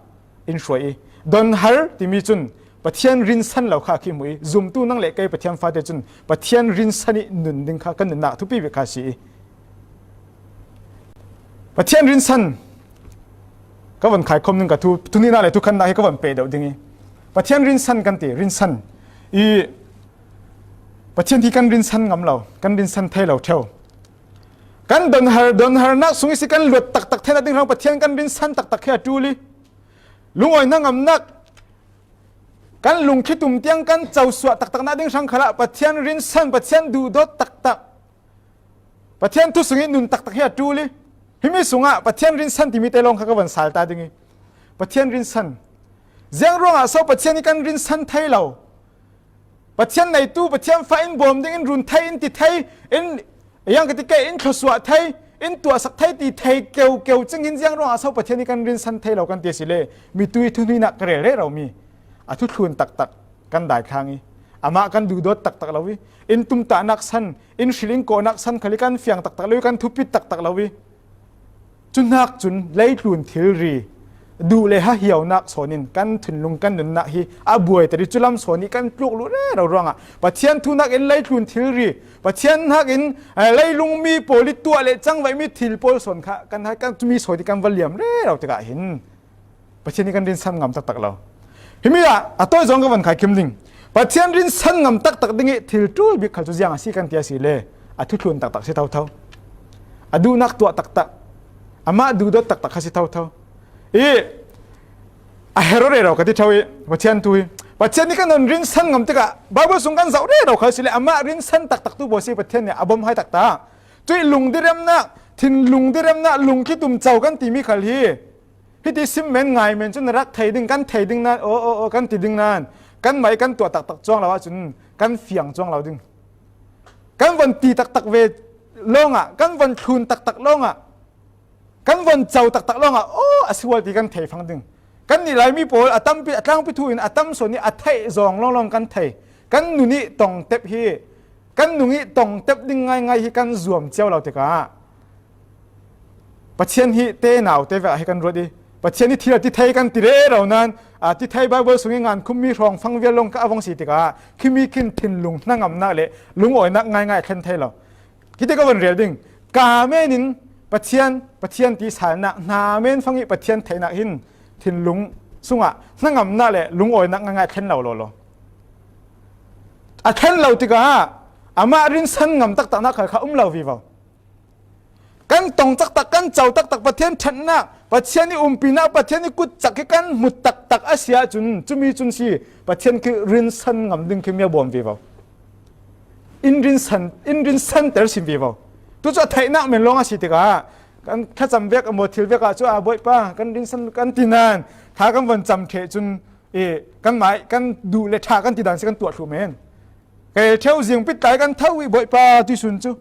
in hruai i, donhar timi cun Pathian rinsan lo kha khi hmuh i, zumtu nang le kei Pathian fate cun Pathian rinsan i nun ding kha kan nunnak thupi bik kha a si i, Pathian rinsan ka von khaikhom ning ka thu, thunihnak le thukhannak hi ka von peh deuh ding i, Pathian rinsan kan ti, rinsan i, Pathian hi kan rinsan ngam lo, kan rinsan thei lo ṭheu. Kan donhar, donharnak sung i si kan luat taktak theinak ding hrang Pathian kan rinsan taktak hi a ṭul i, lungawi hnangamnak, Kan lungkhit um tiang kan cosuah taktakna ding hrang khalah Pathian rinsan, Pathian duhdawt taktak, Pathian thu sungih nun taktak hi a ṭul i, himi sungah Pathian rinsan timi te lawng kha ka van sal ta ding i, Pathian rinsan. Ziang ruangah so Pathian hi kan rinsan thei lo? Pathian neitu, Pathian fa in bawm ding, in run thei, in ti thei, in, yang ka ti ke, in thluasuah thei, in tuahsak thei ti thei keukeu cing hin ziang ruangah so Pathian hi kan rinsan thei lo kan ti a si le, mitu i thunuihnak ka rel rero mi a thuthlun taktak kan daithlang i, amah kan duhdawt taktak lo i, in tumtahnak san, in hril in kawhnak san khal i kan fiang taktak lo i, kan thupit taktak lo i, cunak cun leitlun thilri duh le ha hiaunak sawn in kan thinlung, kan nunnak hi a buaiter i, culam sawn i kan tluk luh rero ruangah Pathian thunak in leitlun thilri, Pathian hnak in, eh, leilung mi pawl i tuah le cangvaihmi thil pawl sawn kha kan hai, kan cumi sawn i kan va liam rero tikah hin Pathian hi kan rinsan ngam taktak lo. Himi ah a tawi zawng ka van khaikhim ding. Pathian rinsan ngam taktak ding i thil ṭul bik khal cu ziang a si kan ti a si le, a thuthlun taktak si thotho. A duhnak tuah taktak, amah duhdawt taktak kha si thotho. I a herh rero ka ti tho i, Pathian thu hi, Pathian hi kan hun rinsan ngam tikah Baibal sung kan zoh rero khal si le, amah rinsan taktak tu baw si Pathian nih a bawm hai taktak. Cuih lungdiremnak, thinlung diremnak, lungkhit um co kan timi khal hi. Hiti sim men ngai men cun na rak thei ding, kan thei ding nan, aw, aw, aw, kan ti ding nan, kanmah i kan tuah taktak cuang lo ahcun kan fiang cuang lo ding. Kan von ti taktak ve lawngah, kan von thlun taktak lawngah, kan von co taktak lawngah, aw, a si hual ti kan thei fang ding. Kannih Laimi pawl a tampi, a tlangpi thu in a tam sawn i a theih zawng lawnglawng kan thei. Kan nun i tongtep hi, kan nun i tongtep ding ngaingai hi kan zuam cio lo tikah, Pathian hi te naute vek ah hi kan ruat i, Pathian hi thil a ti thei kan ti rero nan, a ti thei Baibal sung i ngan khummi hrawng fang vial lawng kha a vong si tikah, khimi khin thinlung hnangamnak le lungawinak ngaingai a thlen thei lo. Khiti ka von rel ding. Ka men in Pathian, Pathian ti salnak, hna men fang i Pathian theihnak hin thinlung sungah hnangamnak le lungawinak ngaingai a thlen lo lawlaw. A thlen lo tikah amah rinsan ngam taktaknak khal kha um lo vivo. Kan tong taktak, kan co taktak, Pathian ṭhatnak, Pathian i umpinak, Pathian i kutcak hi kan hmu taktak a si ahcun, cumi cun si, Pathian khi rinsan ngam ding khi mi a bawm vivo. In rinsan, in rinsanter sin vivo. Tu cu a theihnak men lawng a si tikah, kan thlacam vek, a maw thil vek ah cu, a Bawipa, kan rinsan kan ti nan, ṭha kan von cam ṭheh cun, i, kanmah i kan duh le ṭha kan ti dan si kan tuah thluh men. Ka rel ṭheu, zingpit tlai kan tho i, Bawipa, tuihsun cu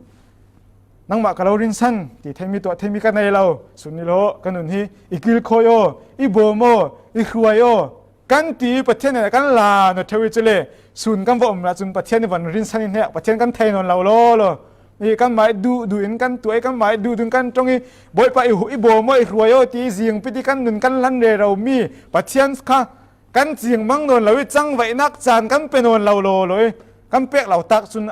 nangmah ka lo rinsan ti theimi, tuah theimi ka nei lo. Sun ni law, ka nun hi i kilkhawi aw, i bawm aw, i hruai aw kan ti i Pathian hnenah kan la nawn ṭheu i, cule sun kan va um ahcun Pathian i van rinsan i hnek, Pathian kan thei nawn lo lawlaw. I kanmah i duh duh in kan tuah i, kanmah i duh duh in kan ṭong i, Bawipa, i hu-, i bawm aw, i hruai aw ti i zingpit i kan nun kan hlan rero mi Pathian kha kan cingmang nawn lo i, cangvaihnak caan kan pe nawn lo lawlaw i, kan pek lo tak cun,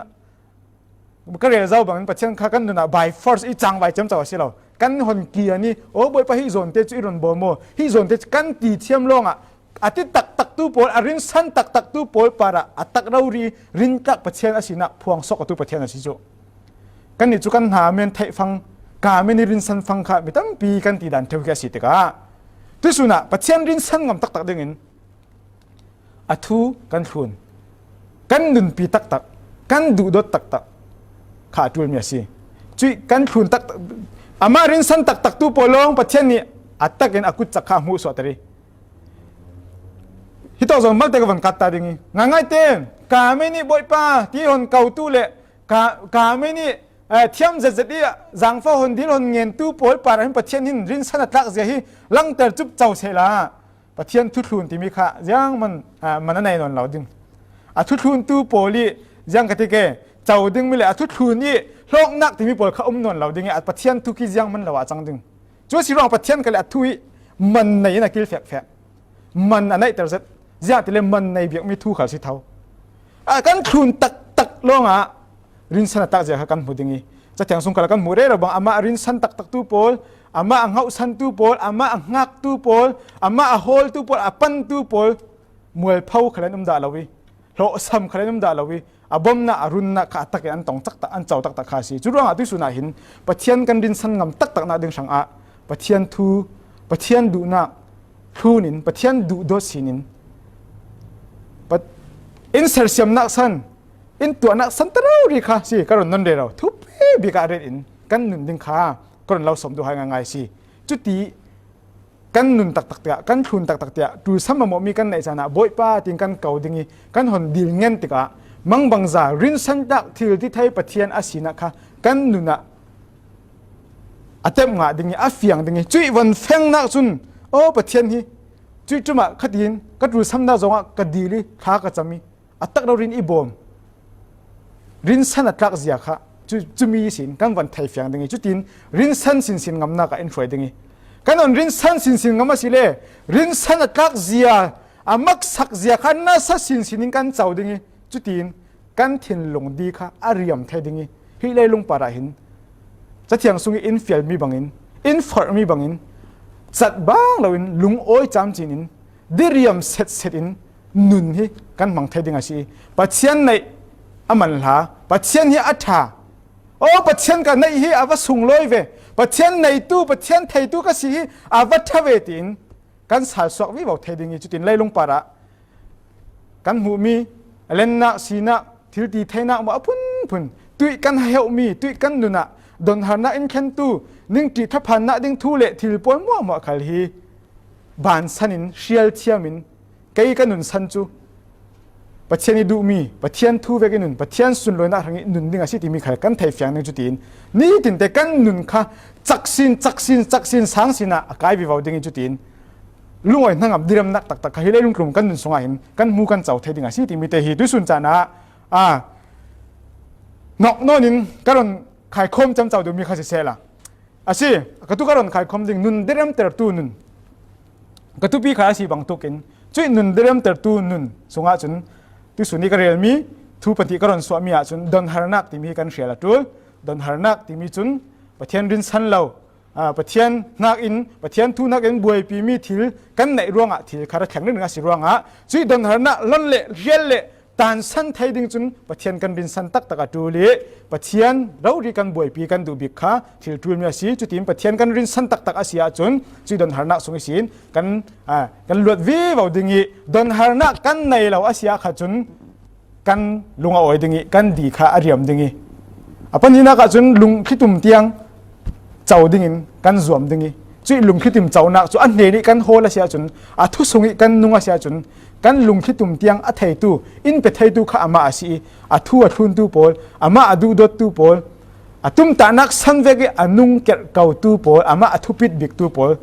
ka rel zo bangin Pathian kha kan nun ah by force i cangvai ciamco a si lo. Kan hon kian i, aw Bawipa, hi zawnte cu i run bawm aw, hi zawnte cu kan ti thiam lawngah a ti taktak tu pawl, a rinsan taktak tu pawl parah a tak rori rintlak Pathian a sinak phuang sok a tu Pathian a si cu. Kannih cu kan hna men theih fang, ka men i rinsan fang kha mi tampi kan ti dan ṭheu khi a si tikah, tuihsun ah Pathian rinsan ngam taktak dingin a thu kan thlun, kan nunpi taktak, kan duhdawt taktak kha a ṭulmi a si. Cuih kan thlun taktak, amah rinsan taktak tu pawl lawng Pathian nih a takin a kutcak kha a hmuhsuahter i, hitawk zong malte ka von kat ta ding i, ngaingai tein ka men i Bawipa ti hon ko tu le ka, ka men i, eh, thiam zetzet i zangfah hon dil hon ngen tu pawl parah hin Pathian hin rinsan a tlak zia hi langter cup co sehla, Pathian thuthlun timi kha ziang man, ah, man a nei nawn lo ding. A thuthluntu pawl i ziang ka ti ke, co dingmi le a thuthlun i hlawknak timi pawl kha um nawn lo ding i, a Pathian thu khi ziang man lo ah a cang ding. Cu a si ruang Pathian kha le a thu i man nei in a kil fekfek. Man a neihter zet. Ziah ti le man nei biakmi thu khal si tho. A kan thlun taktak lawngah rinsan a takzia kha kan hmu ding i, Cathiang sung khal kan hmuh rero bang, amah a rinsan taktak tu pawl, amah a hngauhsan tu pawl, amah a hngak tu pawl, amah a hawl tu pawl, a pan tu pawl, mualpho khal an um dah lo i, hlawhsam khal an um dah lo i, a bawmnak, a runnak kha a takin an tong taktak, an co taktak kha a si. Cu ruangah tuihsun ah hin Pathian kan rinsan ngam taktaknak ding hrangah Pathian thu, Pathian duhnak thlun in, Pathian duhdawt sin in, in sersiamnak san, in tuahnak san ta rori kha si ka run non rero. Thupi bik ah ret in kan nun ding kha ka run lo sawm duh hai ngaingai si. Cuti kan nun taktak tikah, kan thlun taktak tikah, tulsam mamawhmi kan neih caan ah Bawipa tiin kan ko ding i kan hon dil ngen tikah, mangbangza rinsan tak thil ti thei Pathian a sinak kha kan nun ah a tep ngah ding i, a fiang ding i, cuih von fengnak cun, aw Pathian hi, cuih cumah khatin ka tulsamnak zongah ka dil i, thla ka cam i, a tak rori in i bawm rinsan a tlak zia kha cu, cumi ihsin kan van thei fiang ding i, cutin rinsan sinsin ngamnak ah in hruai ding i, kan on rinsan sinsin ngam a si le rinsan a tlak zia, a maksak zia kha nasa sinsin in kan co ding i, cutin kan thinlung di kha a riam thei ding i, hih leilung parah hin Cathiang sung i in fialmi bangin, in forhmi bangin, cat bang loin, lungawi camcin in, diriam setset in nun hi kan hmang thei ding a si. Pathian neih a man hla, Pathian hi a ṭha. Aw, Pathian ka neih hi a va sunglawi ve, Pathian neitu, Pathian theitu ka si hi a va ṭha ve, tiin kan salsuak vivo thei ding i, cutin leilung parah kan hmuhmi a lennak, sinak, thil ti theinak maw a phunphun, tuih kan heheuhmi, tuih kan nun ah donharnak in thlentu, ningṭih thaphannak ding thu le thil pawl muahmuah khal hi bansan in, hrial thiam in, kei ka nunsan cu Pathian i duhmi, Pathian thu vek i nun, Pathian sunlawinak hrang i nun ding a si timi khal kan thei fiang ding, cutiin nitin te kan nun kha caksin, caksin, caksin, sangsin ah a kai vivo ding i, cutiin lungawi hnangam diriamnak taktak kha hih leilung tlum kan nun sungah hin kan hmu kan co thei ding a si timi te hi tuisun caan ah, a, nawk nawn in ka run khaikhawm ciamco duhmi kha sisehla, a si, ka tu ka run khaikhawm ding nun diriamtertu nun ka tupi kha a si bangtuk in, cuih nun diriamtertu nun sungah cun tuisun i ka relmi thu pahnih ka run suahmi ahcun donharnak timi hi kan hrial a ṭul. Donharnak timi cun Pathian rinsan lo, aa, Pathian hnakin, Pathian thu hnakin buaipimi thil kan neih ruangah thil kha ra thleng ringring a si ruangah, cuih donharnak lon le rial le tansan thei ding cun Pathian kan rinsan taktak a ṭul i, Pathian rori kan buaipi kan duh bik kha thil ṭulmi a si. Cutin Pathian kan rinsan taktak a si ahcun cuih donharnak sung ihsin kan, aa, kan luat vivo ding i, donharnak kan nei lo a si ah kha cun kan lung a awi ding i, kan di kha a riam ding i, a pahnihnak ahcun lungthlitum tiang co dingin kan zuam ding i, cuih lungthlitum conak cu a hnen i kan hawl a si ahcun, a thu sung i kan nung a si ahcun, kan lungthlitum tiang a theitu, in pe theitu kha amah a si i, a thu a thluntu pawl, amah a duhdawttu pawl, a tumtahnak san vek i a nung kerhkotu pawl, amah a thupit biktu pawl,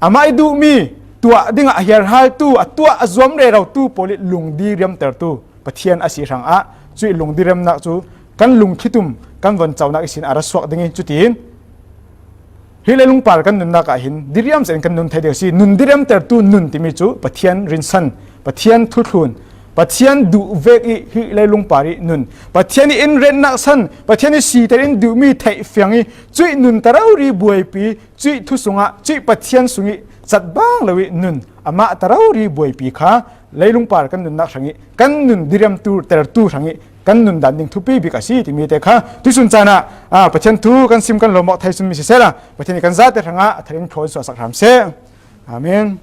amah i duhmi tuah dingah a hiarhaltu, a tuah a zuam rerotu pawl i lungdi riamtertu Pathian a si hrangah, cuih lungdi riamnak cu kan lungthlitum kan von conak ihsin a ra suak ding i, cutin hih leilung par kan nunnak ah hin diriam zet in kan nun thei ding a si. Nun diriamtertu nun timi cu Pathian rinsan, Pathian thuthlun, Pathian duh vek i hih leilung par i nun, Pathian i in retnak san, Pathian i siter in duhmi theih fiang i, cuih nun ta rori buaipi, cuih thu sungah, cuih Pathian sung i cat bang lo i nun, amah ta rori buaipi kha leilung par kan nunnak hrang i, kan nun diriamtu tertu hrang i kan nun dan ding thupi bik a si timi te kha tuisun caan ah, aa, Pathian thu kan sim kan lawm awk thei sunmi sisehla, Pathian i kan zate hrangah a thar in thawn suahsak hram seh. Amen.